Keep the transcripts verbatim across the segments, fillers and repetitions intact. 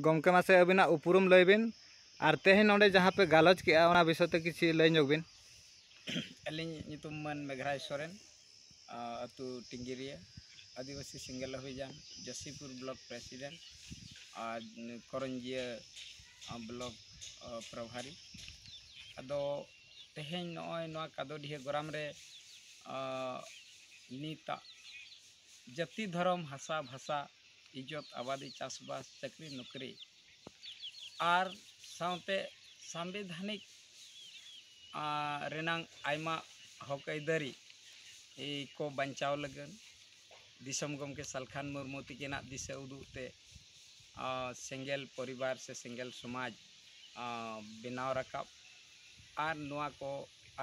ᱜᱚᱢᱠᱮ, ᱢᱟᱥᱮ ᱟᱹᱵᱤᱱᱟᱜ ᱩᱯᱨᱩᱢ ᱞᱟᱹᱭ ᱵᱤᱱ ᱟᱨ ᱛᱮᱦᱮᱧ ᱱᱚᱰᱮ ᱡᱟᱦᱟᱸ ᱯᱮ ᱜᱟᱞᱚᱪ ᱠᱮᱜᱼᱟ, ᱚᱱᱟ ᱵᱤᱥᱚᱭ ᱛᱮ ᱠᱤᱪᱷᱤ ᱞᱟᱹᱭ ᱧᱚᱜ ᱵᱤᱱ᱾ ᱟᱹᱞᱤᱧ ᱧᱩᱛᱩᱢ ᱢᱟᱹᱱ ᱢᱮᱜᱷᱨᱟᱭ ᱥᱚᱨᱮᱱ, ᱟ, ᱟᱹᱛᱩ ᱴᱤᱝᱜᱤᱨᱤᱭᱟᱹ, ᱟᱹᱫᱤᱵᱟᱹᱥᱤ ᱥᱮᱸᱜᱮᱞ ᱚᱵᱷᱤᱡᱟᱱ, ᱡᱚᱥᱤᱯᱩᱨ block president ᱟᱨ ᱠᱚᱨᱚᱧᱡᱤᱭᱟᱹ, ᱟ, block, ᱟ, ᱯᱨᱚᱵᱷᱟᱨᱤ᱾ ᱟᱫᱚ ᱛᱮᱦᱮᱧ ᱱᱚᱜᱼᱚᱭ ᱱᱚᱣᱟ ᱠᱟᱫᱚᱰᱤᱦᱟᱹ ᱜᱚᱨᱟᱢ ᱨᱮ, ᱟ, ᱱᱤᱛᱟᱜ ᱡᱟᱹᱛᱤ, ᱫᱷᱚᱨᱚᱢ, ᱦᱟᱥᱟ, ᱵᱷᱟᱥᱟ, ᱤᱡᱽᱡᱚᱛ, ᱟᱵᱟᱫᱤ, ᱪᱟᱥᱵᱟᱥ, ᱪᱟᱹᱠᱨᱤ ᱱᱚᱠᱨᱤ ᱟᱨ ᱥᱟᱶᱛᱮ ᱥᱟᱢᱵᱤᱫᱷᱟᱱᱤᱠ, ᱟ, ᱨᱮᱱᱟᱝ ᱟᱭᱢᱟ ᱦᱚᱠ ᱟᱹᱭᱫᱟᱹᱨᱤ ᱠᱚ ᱵᱟᱧᱪᱟᱣ ᱞᱟᱹᱜᱤᱫ ᱫᱤᱥᱚᱢ ᱜᱚᱢᱠᱮ ᱥᱟᱞᱠᱷᱟᱱ ᱢᱩᱨᱢᱩ ᱛᱤᱠᱤᱱᱟᱜ ᱫᱤᱥᱟᱹ ᱩᱫᱩᱜ ᱛᱮ, ᱟ, ᱥᱮᱸᱜᱮᱞ ᱯᱚᱨᱤᱵᱟᱨ ᱥᱮ ᱥᱮᱸᱜᱮᱞ ᱥᱚᱢᱟᱡᱽ, ᱟ, ᱵᱮᱱᱟᱣ ᱨᱟᱠᱟᱵ ᱟᱨ ᱱᱚᱣᱟ ᱠᱚ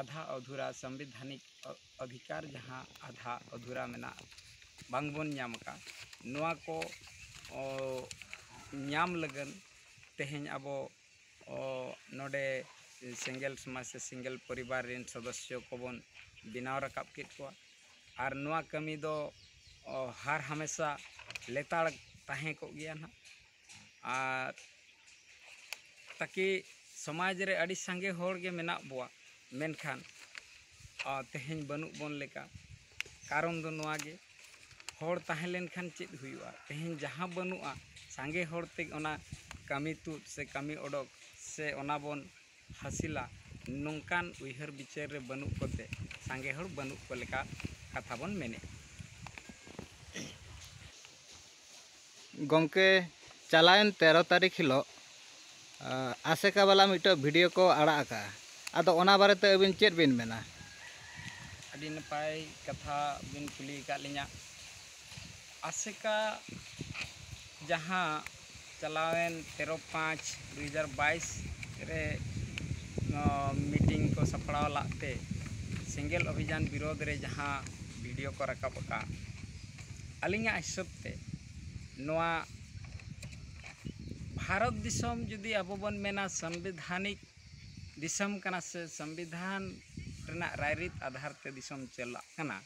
ᱟᱫᱷᱟ ᱟᱫᱷᱩᱨᱟ ᱥᱟᱢᱵᱤᱫᱷᱟᱱᱤᱠ ᱚ-, ᱚᱫᱷᱤᱠᱟᱨ ᱡᱟᱦᱟᱸ ᱟᱫᱷᱟ ᱟᱫᱷᱩᱨᱟ ᱢᱮᱱᱟᱜ, ᱵᱟᱝᱵᱚᱱ ᱧᱟᱢ ᱟᱠᱟᱫ, ᱱᱚᱣᱟ ᱠᱚ, ᱚ, ᱧᱟᱢ ᱞᱟᱹᱜᱤᱫ ᱛᱮᱦᱮᱧ ᱟᱵᱚ, ᱚ, ᱱᱚᱰᱮ ᱥᱮᱸᱜᱮᱞ ᱥᱚᱢᱟᱡᱽ ᱥᱮ ᱥᱮᱸᱜᱮᱞ ᱯᱚᱨᱤᱵᱟᱨ ᱨᱮᱱ ᱥᱚᱫᱚᱥᱥᱚ ᱠᱚᱵᱚᱱ ᱵᱮᱱᱟᱣ ᱨᱟᱠᱟᱵ ᱠᱮᱫ ᱠᱚᱣᱟ᱾ ᱟᱨ ᱱᱚᱣᱟ ᱠᱟᱹᱢᱤ ᱫᱚ, ᱚ, ᱦᱟᱨ ᱦᱟᱢᱮᱥᱟ ᱞᱮᱛᱟᱲ ᱛᱟᱦᱮᱸ ᱠᱚᱜ ᱜᱮᱭᱟ ᱱᱟᱦᱟᱜ᱾ ᱟᱨ ᱛᱟᱠᱤ ᱥᱚᱢᱟᱡᱽ ᱨᱮ ᱟᱹᱰᱤ ᱥᱟᱸᱜᱮ ᱦᱚᱲ ᱜᱮ ᱢᱮᱱᱟᱜ ᱵᱚᱣᱟ, ᱢᱮᱱᱠᱷᱟᱱ, ᱟ, ᱛᱮᱦᱮᱧ ᱵᱟᱹᱱᱩᱜ ᱵᱚᱱ ᱞᱮᱠᱟ᱾ ᱠᱟᱨᱚᱱ ᱫᱚ ᱱᱚᱣᱟ ᱜᱮ, ᱦᱚᱲ ᱛᱟᱦᱮᱸ ᱞᱮᱱᱠᱷᱟᱱ ᱪᱮᱫ ᱦᱩᱭᱩᱜᱼᱟ? ᱛᱮᱦᱮᱧ ᱡᱟᱦᱟᱸ ᱵᱟᱹᱱᱩᱜᱼᱟ, ᱥᱟᱸᱜᱮ ᱦᱚᱲ ᱛᱮ ᱚᱱᱟ ᱠᱟᱹᱢᱤ ᱛᱩᱫ ᱥᱮ ᱠᱟᱹᱢᱤ ᱚᱰᱚᱠ ᱥᱮ ᱚᱱᱟ ᱵᱚᱱ ᱦᱟᱹᱥᱤᱞᱟ, ᱱᱚᱝᱠᱟᱱ ᱩᱭᱦᱟᱹᱨ ᱵᱤᱪᱟᱹᱨ ᱨᱮ ᱵᱟᱹᱱᱩᱜ ᱠᱚᱛᱮ ᱥᱟᱸᱜᱮ ᱦᱚᱲ ᱵᱟᱹᱱᱩᱜ ᱠᱚ ᱞᱮᱠᱟ ᱠᱟᱛᱷᱟ ᱵᱚᱱ ᱢᱮᱱᱮᱫᱼᱟ᱾ ᱜᱚᱢᱠᱮ, ᱪᱟᱞᱟᱣᱮᱱ ᱛᱮᱨᱚ ᱛᱟᱹᱨᱤᱠᱷ ᱦᱤᱞᱳᱜ, ᱟ, ᱟᱥᱮᱠᱟ ᱵᱟᱞᱟ ᱢᱤᱫᱴᱟᱝ video ᱠᱚ ᱟᱲᱟᱜ ᱟᱠᱟᱫᱼᱟ, ᱟᱫᱚ ᱚᱱᱟ ᱵᱟᱨᱮᱛᱮ ᱟᱹᱵᱤᱱ ᱪᱮᱫ ᱵᱤᱱ ᱢᱮᱱᱟ? ᱟᱹᱰᱤ ᱱᱟᱯᱟᱭ ᱠᱟᱛᱷᱟ ᱵᱤᱱ ᱠᱩᱞᱤ ᱟᱠᱟᱫ ᱞᱤᱧᱟ᱾ ᱟᱥᱮᱠᱟ ᱡᱟᱦᱟᱸ ᱪᱟᱞᱟᱣᱮᱱ ᱛᱮᱨᱚ ᱯᱟᱸᱪ ᱫᱩ ᱦᱟᱡᱟᱨ ᱵᱟᱭᱤᱥ ᱨᱮ, ᱱᱚᱣᱟ meeting ᱠᱚ ᱥᱟᱯᱲᱟᱣ ᱞᱟᱜ ᱛᱮ ᱥᱮᱸᱜᱮᱞ ᱚᱵᱷᱤᱡᱟᱱ ᱵᱤᱨᱳᱫᱷ ᱨᱮ ᱡᱟᱦᱟᱸ video ᱠᱚ ᱨᱟᱠᱟᱵ ᱟᱠᱟᱫ, ᱟᱹᱞᱤᱧᱟᱜ ᱦᱤᱥᱟᱹᱵ ᱛᱮ ᱱᱚᱣᱟ ᱵᱷᱟᱨᱚᱛ ᱫᱤᱥᱚᱢ ᱡᱩᱫᱤ ᱟᱵᱚ ᱵᱚᱱ ᱢᱮᱱᱟ ᱥᱟᱝᱵᱤᱫᱷᱟᱱᱤᱠ ᱫᱤᱥᱚᱢ ᱠᱟᱱᱟ ᱥᱮ ᱥᱚᱝᱵᱤᱫᱷᱟᱱ ᱨᱮᱱᱟᱜ ᱨᱟᱭᱨᱤᱛ ᱟᱫᱷᱟᱨ ᱛᱮ ᱫᱤᱥᱚᱢ ᱪᱟᱞᱟᱜ ᱠᱟᱱᱟ,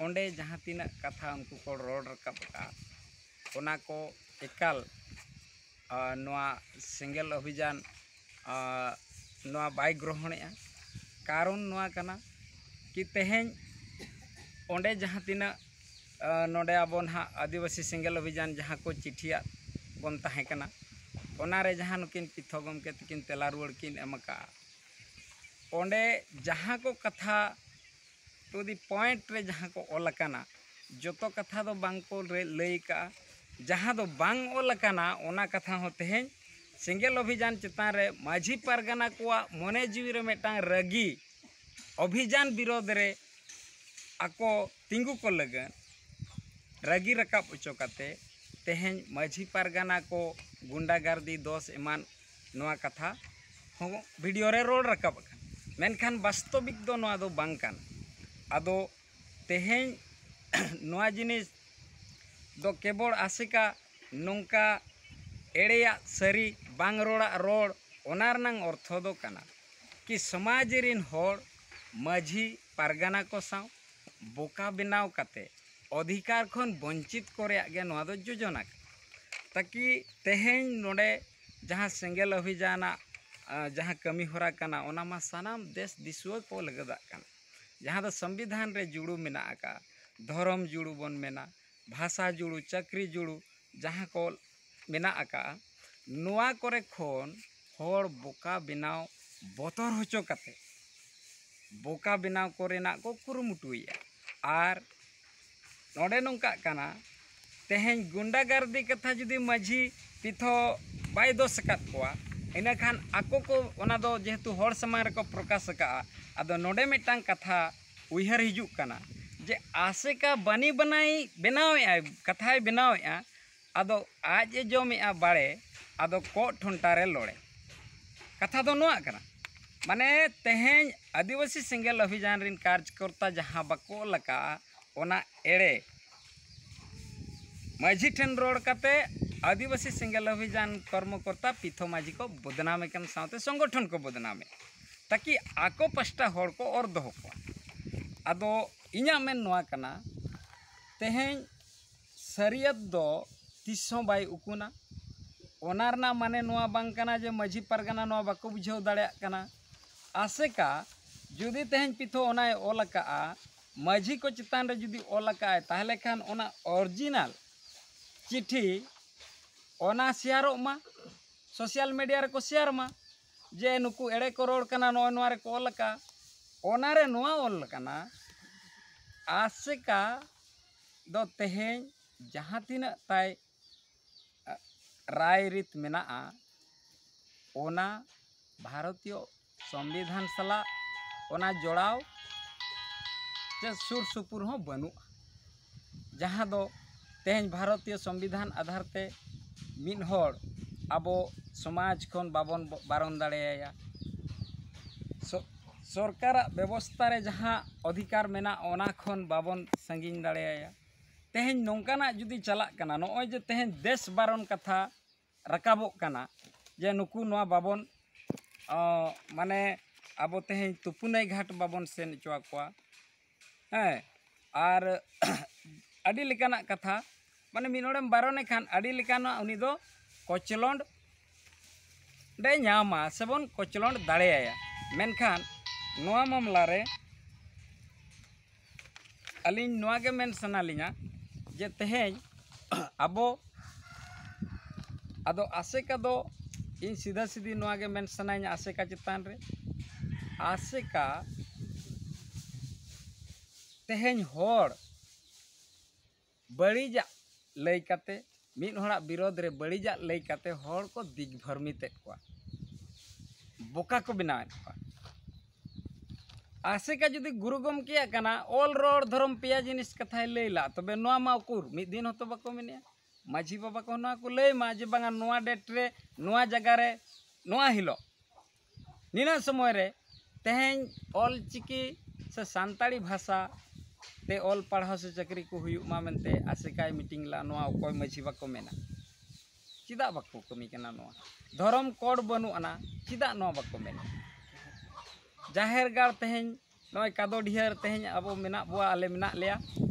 ᱚᱸᱰᱮ ᱡᱟᱦᱟᱸ ᱛᱤᱱᱟᱹᱜ ᱠᱟᱛᱷᱟ ᱩᱱᱠᱩ ᱠᱚ ᱨᱚᱲ ᱨᱟᱠᱟᱵ ᱟᱠᱟᱫᱼᱟ, ᱚᱱᱟ ᱠᱚ ᱮᱠᱟᱞ ᱱᱚᱣᱟ ᱥᱮᱸᱜᱮᱞ ᱚᱵᱷᱤᱡᱟᱱ ᱱᱚᱣᱟ ᱵᱟᱭ ᱜᱨᱚᱦᱚᱱᱮᱜᱼᱟ᱾ ᱠᱟᱨᱚᱱ ᱱᱚᱣᱟ ᱠᱟᱱᱟ ᱠᱤ ᱛᱮᱦᱮᱧ ᱚᱸᱰᱮ ᱡᱟᱦᱟᱸ ᱛᱤᱱᱟᱹᱜ ᱱᱚᱰᱮ ᱟᱵᱚ ᱱᱟᱦᱟᱜ ᱟᱹᱫᱤᱵᱟᱹᱥᱤ ᱥᱮᱸᱜᱮᱞ ᱚᱵᱷᱤᱡᱟᱱ ᱡᱟᱦᱟᱸ ᱠᱚ ᱪᱤᱴᱷᱤᱭᱟᱜ ᱵᱚᱱ ᱛᱟᱦᱮᱸ ᱠᱟᱱᱟ, ᱚᱱᱟᱨᱮ ᱡᱟᱦᱟᱸ ᱱᱩᱠᱤᱱ ᱯᱤᱛᱷᱚ ᱜᱚᱢᱠᱮ ᱛᱟᱹᱠᱤᱱ ᱛᱮᱞᱟ ᱨᱩᱣᱟᱹᱲ ᱠᱤᱱ ᱮᱢ ᱟᱠᱟᱫᱼᱟ, ᱚᱸᱰᱮ ᱡᱟᱦᱟᱸ ᱠᱚ ᱠᱟᱛᱷᱟ to the point ᱨᱮ ᱡᱟᱦᱟᱸ ᱠᱚ ᱚᱞ ᱟᱠᱟᱱᱟ, ᱡᱚᱛᱚ ᱠᱟᱛᱷᱟ ᱫᱚ ᱵᱟᱝ ᱠᱚ ᱞᱟᱹᱭ ᱟᱠᱟᱫᱼᱟ᱾ ᱡᱟᱦᱟᱸ ᱫᱚ ᱵᱟᱝ ᱚᱞ ᱟᱠᱟᱱᱟ, ᱚᱱᱟ ᱠᱟᱛᱷᱟ ᱦᱚᱸ ᱛᱮᱦᱮᱧ ᱥᱮᱸᱜᱮᱞ ᱚᱵᱷᱤᱡᱟᱱ ᱪᱮᱛᱟᱱ ᱨᱮ ᱢᱟᱹᱡᱷᱤ ᱯᱟᱨᱜᱟᱱᱟ ᱠᱚᱣᱟᱜ ᱢᱚᱱᱮ ᱡᱤᱣᱤ ᱨᱮ ᱢᱤᱫᱴᱟᱝ ᱨᱟᱹᱜᱤ, ᱚᱵᱷᱤᱡᱟᱱ ᱵᱤᱨᱳᱫᱷ ᱨᱮ ᱟᱠᱚ ᱛᱤᱸᱜᱩ ᱠᱚ ᱞᱟᱹᱜᱤᱫ ᱨᱟᱹᱜᱤ ᱨᱟᱠᱟᱵ ᱦᱚᱪᱚ ᱠᱟᱛᱮ ᱛᱮᱦᱮᱧ ᱢᱟᱹᱡᱷᱤ ᱯᱟᱨᱜᱟᱱᱟ ᱠᱚ ᱜᱩᱱᱰᱟᱜᱟᱨᱫᱤ ᱫᱚᱥ ᱮᱢᱟᱱ ᱱᱚᱣᱟ ᱠᱟᱛᱷᱟ ᱦᱚᱸ ᱵᱷᱤᱰᱤᱭᱳ ᱨᱮ ᱨᱚᱲ ᱨᱟᱠᱟᱵ ᱟᱠᱟᱱᱟ, ᱢᱮᱱᱠᱷᱟᱱ ᱵᱟᱥᱛᱚᱵᱤᱠ ᱫᱚ ᱱᱚᱣᱟ ᱫᱚ ᱵᱟᱝ ᱠᱟᱱᱟ᱾ ᱟᱫᱚ ᱛᱮᱦᱮᱧ ᱱᱚᱣᱟ ᱡᱤᱱᱤᱥ ᱫᱚ ᱠᱮᱵᱚᱞ ᱟᱥᱮᱠᱟ ᱱᱚᱝᱠᱟ ᱮᱲᱮᱭᱟᱜ ᱥᱟᱹᱨᱤ, ᱵᱟᱝ ᱨᱚᱲᱟᱜ ᱨᱚᱲ, ᱚᱱᱟ ᱨᱮᱱᱟᱝ ᱚᱨᱛᱷᱚ ᱫᱚ ᱠᱟᱱᱟ ᱠᱤ ᱥᱚᱢᱟᱡᱽ ᱨᱤᱱ ᱦᱚᱲ ᱢᱟᱹᱡᱷᱤ ᱯᱟᱨᱜᱟᱱᱟ ᱠᱚ ᱥᱟᱶ ᱵᱚᱠᱟ ᱵᱮᱱᱟᱣ ᱠᱟᱛᱮ ᱚᱫᱷᱤᱠᱟᱨ ᱠᱷᱚᱱ ᱵᱚᱧᱪᱤᱛ ᱠᱚ ᱨᱮᱭᱟᱜ ᱜᱮ ᱱᱚᱣᱟ ᱫᱚ ᱡᱳᱡᱚᱱᱟ ᱠᱟᱱᱟ᱾ ᱛᱟᱠᱤ ᱛᱮᱦᱮᱧ ᱱᱚᱰᱮ ᱡᱟᱦᱟᱸ ᱥᱮᱸᱜᱮᱞ ᱚᱵᱷᱤᱡᱟᱱᱟᱜ ᱡᱟᱦᱟᱸ ᱠᱟᱹᱢᱤ ᱦᱚᱨᱟ ᱠᱟᱱᱟ, ᱚᱱᱟ ᱢᱟ ᱥᱟᱱᱟᱢ ᱫᱮᱥ ᱫᱤᱥᱩᱣᱟᱹ ᱠᱚ ᱞᱟᱹᱜᱤᱫᱟᱜ ᱠᱟᱱᱟ, ᱡᱟᱦᱟᱸ ᱫᱚ ᱥᱚᱝᱵᱤᱫᱷᱟᱱ ᱨᱮ ᱡᱩᱲᱩ ᱢᱮᱱᱟᱜ ᱟᱠᱟᱫᱼᱟ, ᱫᱷᱚᱨᱚᱢ ᱡᱩᱲᱩ ᱵᱚᱱ ᱢᱮᱱᱟ, ᱵᱷᱟᱥᱟ ᱡᱩᱲᱩ, ᱪᱟᱹᱠᱨᱤ ᱡᱩᱲᱩ, ᱡᱟᱦᱟᱸ ᱠᱚ ᱢᱮᱱᱟᱜ ᱟᱠᱟᱫᱼᱟ, ᱱᱚᱣᱟ ᱠᱚᱨᱮ ᱠᱷᱚᱱ ᱦᱚᱲ ᱵᱚᱠᱟ ᱵᱮᱱᱟᱣ ᱵᱚᱛᱚᱨ ᱦᱚᱪᱚ ᱠᱟᱛᱮ ᱵᱚᱠᱟ ᱵᱮᱱᱟᱣ ᱠᱚᱨᱮᱱᱟᱜ ᱠᱚ ᱠᱩᱨᱩᱢᱩᱴᱩᱭᱮᱫᱼᱟ᱾ ᱟᱨ ᱱᱚᱰᱮ ᱱᱚᱝᱠᱟᱜ ᱠᱟᱱᱟ, ᱛᱮᱦᱮᱧ ᱜᱩᱱᱰᱟᱜᱟᱨᱫᱤ ᱠᱟᱛᱷᱟ ᱡᱩᱫᱤ ᱢᱟᱹᱡᱷᱤ ᱯᱤᱛᱷᱚ ᱵᱟᱭ ᱫᱳᱥ ᱟᱠᱟᱫ ᱠᱚᱣᱟ, ᱤᱱᱟᱹᱠᱷᱟᱱ ᱟᱠᱚ ᱠᱚ ᱚᱱᱟ ᱫᱚ ᱡᱮᱦᱮᱛᱩ ᱦᱚᱲ ᱥᱟᱢᱟᱝ ᱨᱮᱠᱚ ᱯᱨᱚᱠᱟᱥ ᱟᱠᱟᱫᱼᱟ᱾ ᱟᱫᱚ ᱱᱚᱰᱮ ᱢᱤᱫᱴᱟᱝ ᱠᱟᱛᱷᱟ ᱩᱭᱦᱟᱹᱨ ᱦᱤᱡᱩᱜ ᱠᱟᱱᱟ ᱡᱮ ᱟᱥᱮᱠᱟ ᱵᱟᱹᱱᱤ ᱵᱟᱱᱟᱭ ᱵᱮᱱᱟᱣᱮᱫᱼᱟᱭ, ᱠᱟᱛᱷᱟᱭ ᱵᱮᱱᱟᱣᱮᱫᱼᱟ, ᱟᱫᱚ ᱟᱡ ᱮ ᱡᱚᱢᱮᱫᱼᱟ ᱵᱟᱲᱮ, ᱟᱫᱚ ᱠᱚᱜ ᱴᱷᱚᱱᱴᱟ ᱨᱮ ᱞᱚᱲᱮ᱾ ᱠᱟᱛᱷᱟ ᱫᱚ ᱱᱚᱣᱟ ᱠᱟᱱᱟ, ᱢᱟᱱᱮ ᱛᱮᱦᱮᱧ ᱟᱹᱫᱤᱵᱟᱹᱥᱤ ᱥᱮᱸᱜᱮᱞ ᱚᱵᱷᱤᱡᱟᱱ ᱨᱤᱱ ᱠᱟᱨᱡᱽᱠᱚᱨᱛᱟ ᱡᱟᱦᱟᱸ ᱵᱟᱠᱚ ᱚᱞ ᱟᱠᱟᱫᱼᱟ, ᱚᱱᱟ ᱮᱲᱮ ᱢᱟᱹᱡᱷᱤ ᱴᱷᱮᱱ ᱨᱚᱲ ᱠᱟᱛᱮ ᱟᱹᱫᱤᱵᱟᱹᱥᱤ ᱥᱮᱸᱜᱮᱞ ᱚᱵᱷᱤᱡᱟᱱ ᱠᱚᱨᱢᱚᱠᱚᱨᱛᱟ ᱯᱤᱛᱷᱚ ᱢᱟᱹᱡᱷᱤ ᱠᱚ ᱵᱚᱫᱱᱟᱢᱮ ᱠᱟᱱ ᱥᱟᱶᱛᱮ ᱥᱚᱝᱜᱚᱴᱷᱚᱱ ᱠᱚ ᱵᱚᱫᱱᱟᱢᱮ, ᱛᱟᱠᱤ ᱟᱠᱚ ᱯᱟᱥᱴᱟ ᱦᱚᱲ ᱠᱚ ᱚᱨ ᱫᱚᱦᱚ ᱠᱚᱣᱟ᱾ ᱟᱫᱚ ᱤᱧᱟᱹᱜ ᱢᱮᱱ ᱱᱚᱣᱟ ᱠᱟᱱᱟ, ᱛᱮᱦᱮᱧ ᱥᱟᱹᱨᱤᱭᱟᱛ ᱫᱚ ᱛᱤᱥ ᱦᱚᱸ ᱵᱟᱭ ᱩᱠᱩᱱᱟ᱾ ᱚᱱᱟ ᱨᱮᱱᱟᱜ ᱢᱟᱱᱮ ᱱᱚᱣᱟ ᱵᱟᱝ ᱠᱟᱱᱟ ᱡᱮ ᱢᱟᱹᱡᱷᱤ ᱯᱟᱨᱜᱟᱱᱟ ᱱᱚᱣᱟ ᱵᱟᱠᱚ ᱵᱩᱡᱷᱟᱹᱣ ᱫᱟᱲᱮᱭᱟᱜ ᱠᱟᱱᱟ᱾ ᱟᱥᱮᱠᱟ ᱡᱩᱫᱤ ᱛᱮᱦᱮᱧ ᱯᱤᱛᱷᱚ ᱚᱱᱟᱭ ᱚᱞ ᱟᱠᱟᱫᱼᱟ, ᱢᱟᱹᱡᱷᱤ ᱠᱚ ᱪᱮᱛᱟᱱ ᱨᱮ ᱡᱩᱫᱤ ᱚᱞ ᱟᱠᱟᱫᱼᱟᱭ, ᱛᱟᱦᱚᱞᱮ ᱠᱷᱟᱱ ᱚᱱᱟ ᱚᱨᱤᱡᱤᱱᱟᱞ ᱪᱤᱴᱷᱤ ᱚᱱᱟ ᱥᱮᱭᱟᱨᱚᱜ ᱢᱟ, ᱥᱳᱥᱟᱞ ᱢᱤᱰᱤᱭᱟ ᱨᱮᱠᱚ ᱥᱮᱭᱟᱨ ᱢᱟ ᱡᱮ ᱱᱩᱠᱩ ᱮᱲᱮ ᱠᱚ ᱨᱚᱲ ᱠᱟᱱᱟ, ᱱᱚᱜᱼᱚᱭ ᱱᱚᱣᱟ ᱨᱮᱠᱚ ᱚᱞ ᱟᱠᱟᱫᱼᱟ᱾ ᱚᱱᱟᱨᱮ ᱱᱚᱣᱟ ᱚᱞ ᱟᱠᱟᱱᱟ, ᱟᱥᱮᱠᱟ ᱫᱚ ᱛᱮᱦᱮᱧ ᱡᱟᱦᱟᱸ ᱛᱤᱱᱟᱹᱜ ᱛᱟᱭ ᱨᱟᱭᱨᱤᱛ ᱢᱮᱱᱟᱜᱼᱟ, ᱚᱱᱟ ᱵᱷᱟᱨᱚᱛᱤᱭᱚ ᱥᱚᱝᱵᱤᱫᱷᱟᱱ ᱥᱟᱞᱟᱜ ᱚᱱᱟ ᱡᱚᱲᱟᱣ ᱪᱮ ᱥᱩᱨ ᱥᱩᱯᱩᱨ ᱦᱚᱸ ᱵᱟᱹᱱᱩᱜᱼᱟ, ᱡᱟᱦᱟᱸ ᱫᱚ ᱛᱮᱦᱮᱧ ᱵᱷᱟᱨᱚᱛᱤᱭᱚ ᱥᱚᱝᱵᱤᱫᱷᱟᱱ ᱟᱫᱷᱟᱨ ᱛᱮ ᱢᱤᱫ ᱦᱚᱲ ᱟᱵᱚ ᱥᱚᱢᱟᱡᱽ ᱠᱷᱚᱱ ᱵᱟᱵᱚᱱ ᱵᱟᱨᱚᱱ ᱫᱟᱲᱮᱭᱟᱭᱟ᱾ ᱥᱚ- ᱥᱚᱨᱠᱟᱨᱟᱜ ᱵᱮᱵᱚᱥᱛᱷᱟ ᱨᱮ ᱡᱟᱦᱟᱸ ᱚᱫᱷᱤᱠᱟᱨ ᱢᱮᱱᱟᱜ, ᱚᱱᱟ ᱠᱷᱚᱱ ᱵᱟᱵᱚᱱ ᱥᱟᱺᱜᱤᱧ ᱫᱟᱲᱮᱭᱟᱭᱟ᱾ ᱛᱮᱦᱮᱧ ᱱᱚᱝᱠᱟᱱᱟᱜ ᱡᱩᱫᱤ ᱪᱟᱞᱟᱜ ᱠᱟᱱᱟ, ᱱᱚᱜᱼᱚᱭ ᱡᱮ ᱛᱮᱦᱮᱧ ᱫᱮᱥ ᱵᱟᱨᱚᱱ ᱠᱟᱛᱷᱟ ᱨᱟᱠᱟᱵᱚᱜ ᱠᱟᱱᱟ ᱡᱮ ᱱᱩᱠᱩ ᱱᱚᱣᱟ ᱵᱟᱵᱚᱱ, ᱚ, ᱢᱟᱱᱮ ᱟᱵᱚ ᱛᱮᱦᱮᱧ ᱛᱩᱯᱩᱱᱟᱹᱭ ᱜᱷᱟᱴ ᱵᱟᱵᱚᱱ ᱥᱮᱱ ᱦᱚᱪᱚ ᱟᱠᱚᱣᱟ, ᱦᱮᱸ, ᱟᱨ ᱟᱹᱰᱤ ᱞᱮᱠᱟᱱᱟᱜ ᱠᱟᱛᱷᱟ, ᱢᱟᱱᱮ ᱢᱤᱫ ᱦᱚᱲᱮᱢ ᱵᱟᱨᱚᱱᱮ ᱠᱷᱟᱱ ᱟᱹᱰᱤ ᱞᱮᱠᱟᱱᱟᱜ ᱩᱱᱤ ᱫᱚ ᱠᱚᱪᱞᱚᱱ ᱰᱮ ᱧᱟᱢᱟ ᱥᱮᱵᱚᱱ ᱠᱚᱪᱞᱚᱱ ᱫᱟᱲᱮᱭᱟᱭᱟ᱾ ᱢᱮᱱᱠᱷᱟᱱ ᱱᱚᱣᱟ ᱢᱟᱢᱞᱟ ᱨᱮ ᱟᱹᱞᱤᱧ ᱱᱚᱣᱟ ᱜᱮ ᱢᱮᱱ ᱥᱟᱱᱟ ᱞᱤᱧᱟ ᱡᱮ ᱛᱮᱦᱮᱧ ᱟᱵᱚ, ᱟᱫᱚ ᱟᱥᱮᱠᱟ ᱫᱚ ᱤᱧ ᱥᱤᱫᱷᱟᱹ ᱥᱤᱫᱷᱤ ᱱᱚᱣᱟ ᱜᱮ ᱢᱮᱱ ᱥᱟᱱᱟᱧᱟ ᱟᱥᱮᱠᱟ ᱪᱮᱛᱟᱱ ᱨᱮ, ᱟᱥᱮᱠᱟ ᱛᱮᱦᱮᱧ ᱦᱚᱲ ᱵᱟᱹᱲᱤᱡᱟᱜ ᱞᱟᱹᱭ ᱠᱟᱛᱮ, ᱢᱤᱫ ᱦᱚᱲᱟᱜ ᱵᱤᱨᱳᱫᱷ ᱨᱮ ᱵᱟᱹᱲᱤᱡᱟᱜ ᱞᱟᱹᱭ ᱠᱟᱛᱮ ᱦᱚᱲ ᱠᱚ ᱫᱤᱜᱽᱵᱷᱨᱢᱤᱛᱮᱫ ᱠᱚᱣᱟ, ᱵᱚᱠᱟ ᱠᱚ ᱵᱮᱱᱟᱣᱮᱫ ᱠᱚᱣᱟ᱾ ᱟᱥᱮᱠᱟ ᱡᱩᱫᱤ ᱜᱩᱨᱩ ᱜᱚᱢᱠᱮᱭᱟᱜ ᱠᱟᱱᱟ, ᱚᱞ ᱨᱚᱲ ᱫᱷᱚᱨᱚᱢ ᱯᱮᱭᱟ ᱡᱤᱱᱤᱥ ᱠᱟᱛᱷᱟᱭ ᱞᱟᱹᱭ ᱞᱟᱜ, ᱛᱚᱵᱮ ᱱᱚᱣᱟ ᱢᱟ ᱩᱠᱩᱨ ᱢᱤᱫ ᱫᱤᱱ ᱦᱚᱸᱛᱚ ᱵᱟᱠᱚ ᱢᱮᱱᱮᱜᱼᱟ᱾ ᱢᱟᱹᱡᱷᱤ ᱵᱟᱵᱟ ᱠᱚ ᱱᱚᱣᱟ ᱠᱚ ᱞᱟᱹᱭ ᱢᱟ ᱡᱮ ᱵᱟᱝᱟ ᱱᱚᱣᱟ ᱰᱮᱴ ᱨᱮ, ᱱᱚᱣᱟ ᱡᱟᱭᱜᱟ ᱨᱮ, ᱱᱚᱣᱟ ᱦᱤᱞᱳᱜ ᱱᱤᱱᱟᱹᱜ ᱥᱚᱢᱚᱭ ᱨᱮ ᱛᱮᱦᱮᱧ ᱚᱞ ᱪᱤᱠᱤ ᱥᱮ ᱥᱟᱱᱛᱟᱲᱤ ᱵᱷᱟᱥᱟ ᱛᱮ ᱚᱞ ᱯᱟᱲᱦᱟᱣ ᱥᱮ ᱪᱟᱹᱠᱨᱤ ᱠᱚ ᱦᱩᱭᱩᱜ ᱢᱟ ᱢᱮᱱᱛᱮ ᱟᱥᱮᱠᱟᱭ ᱢᱤᱴᱤᱝ ᱞᱟᱜ, ᱱᱚᱣᱟ ᱚᱠᱚᱭ ᱢᱟᱹᱡᱷᱤ ᱵᱟᱠᱚ ᱢᱮᱱᱟ? ᱪᱮᱫᱟᱜ ᱵᱟᱠᱚ ᱠᱟᱹᱢᱤ ᱠᱟᱱᱟ? ᱱᱚᱣᱟ ᱫᱷᱚᱨᱚᱢ ᱠᱳᱰ ᱵᱟᱹᱱᱩᱜ ᱟᱱᱟ, ᱪᱮᱫᱟᱜ ᱱᱚᱣᱟ ᱵᱟᱠᱚ ᱢᱮᱱᱟ? ᱡᱟᱦᱮᱨ ᱜᱟᱲ ᱛᱮᱦᱮᱧ ᱱᱚᱜᱼᱚᱭ ᱠᱟᱫᱚᱰᱤᱦᱟᱹ ᱨᱮ ᱛᱮᱦᱮᱧ ᱟᱵᱚ ᱢᱮᱱᱟᱜ ᱵᱚᱣᱟ, ᱟᱞᱮ ᱢᱮᱱᱟᱜ ᱞᱮᱭᱟ,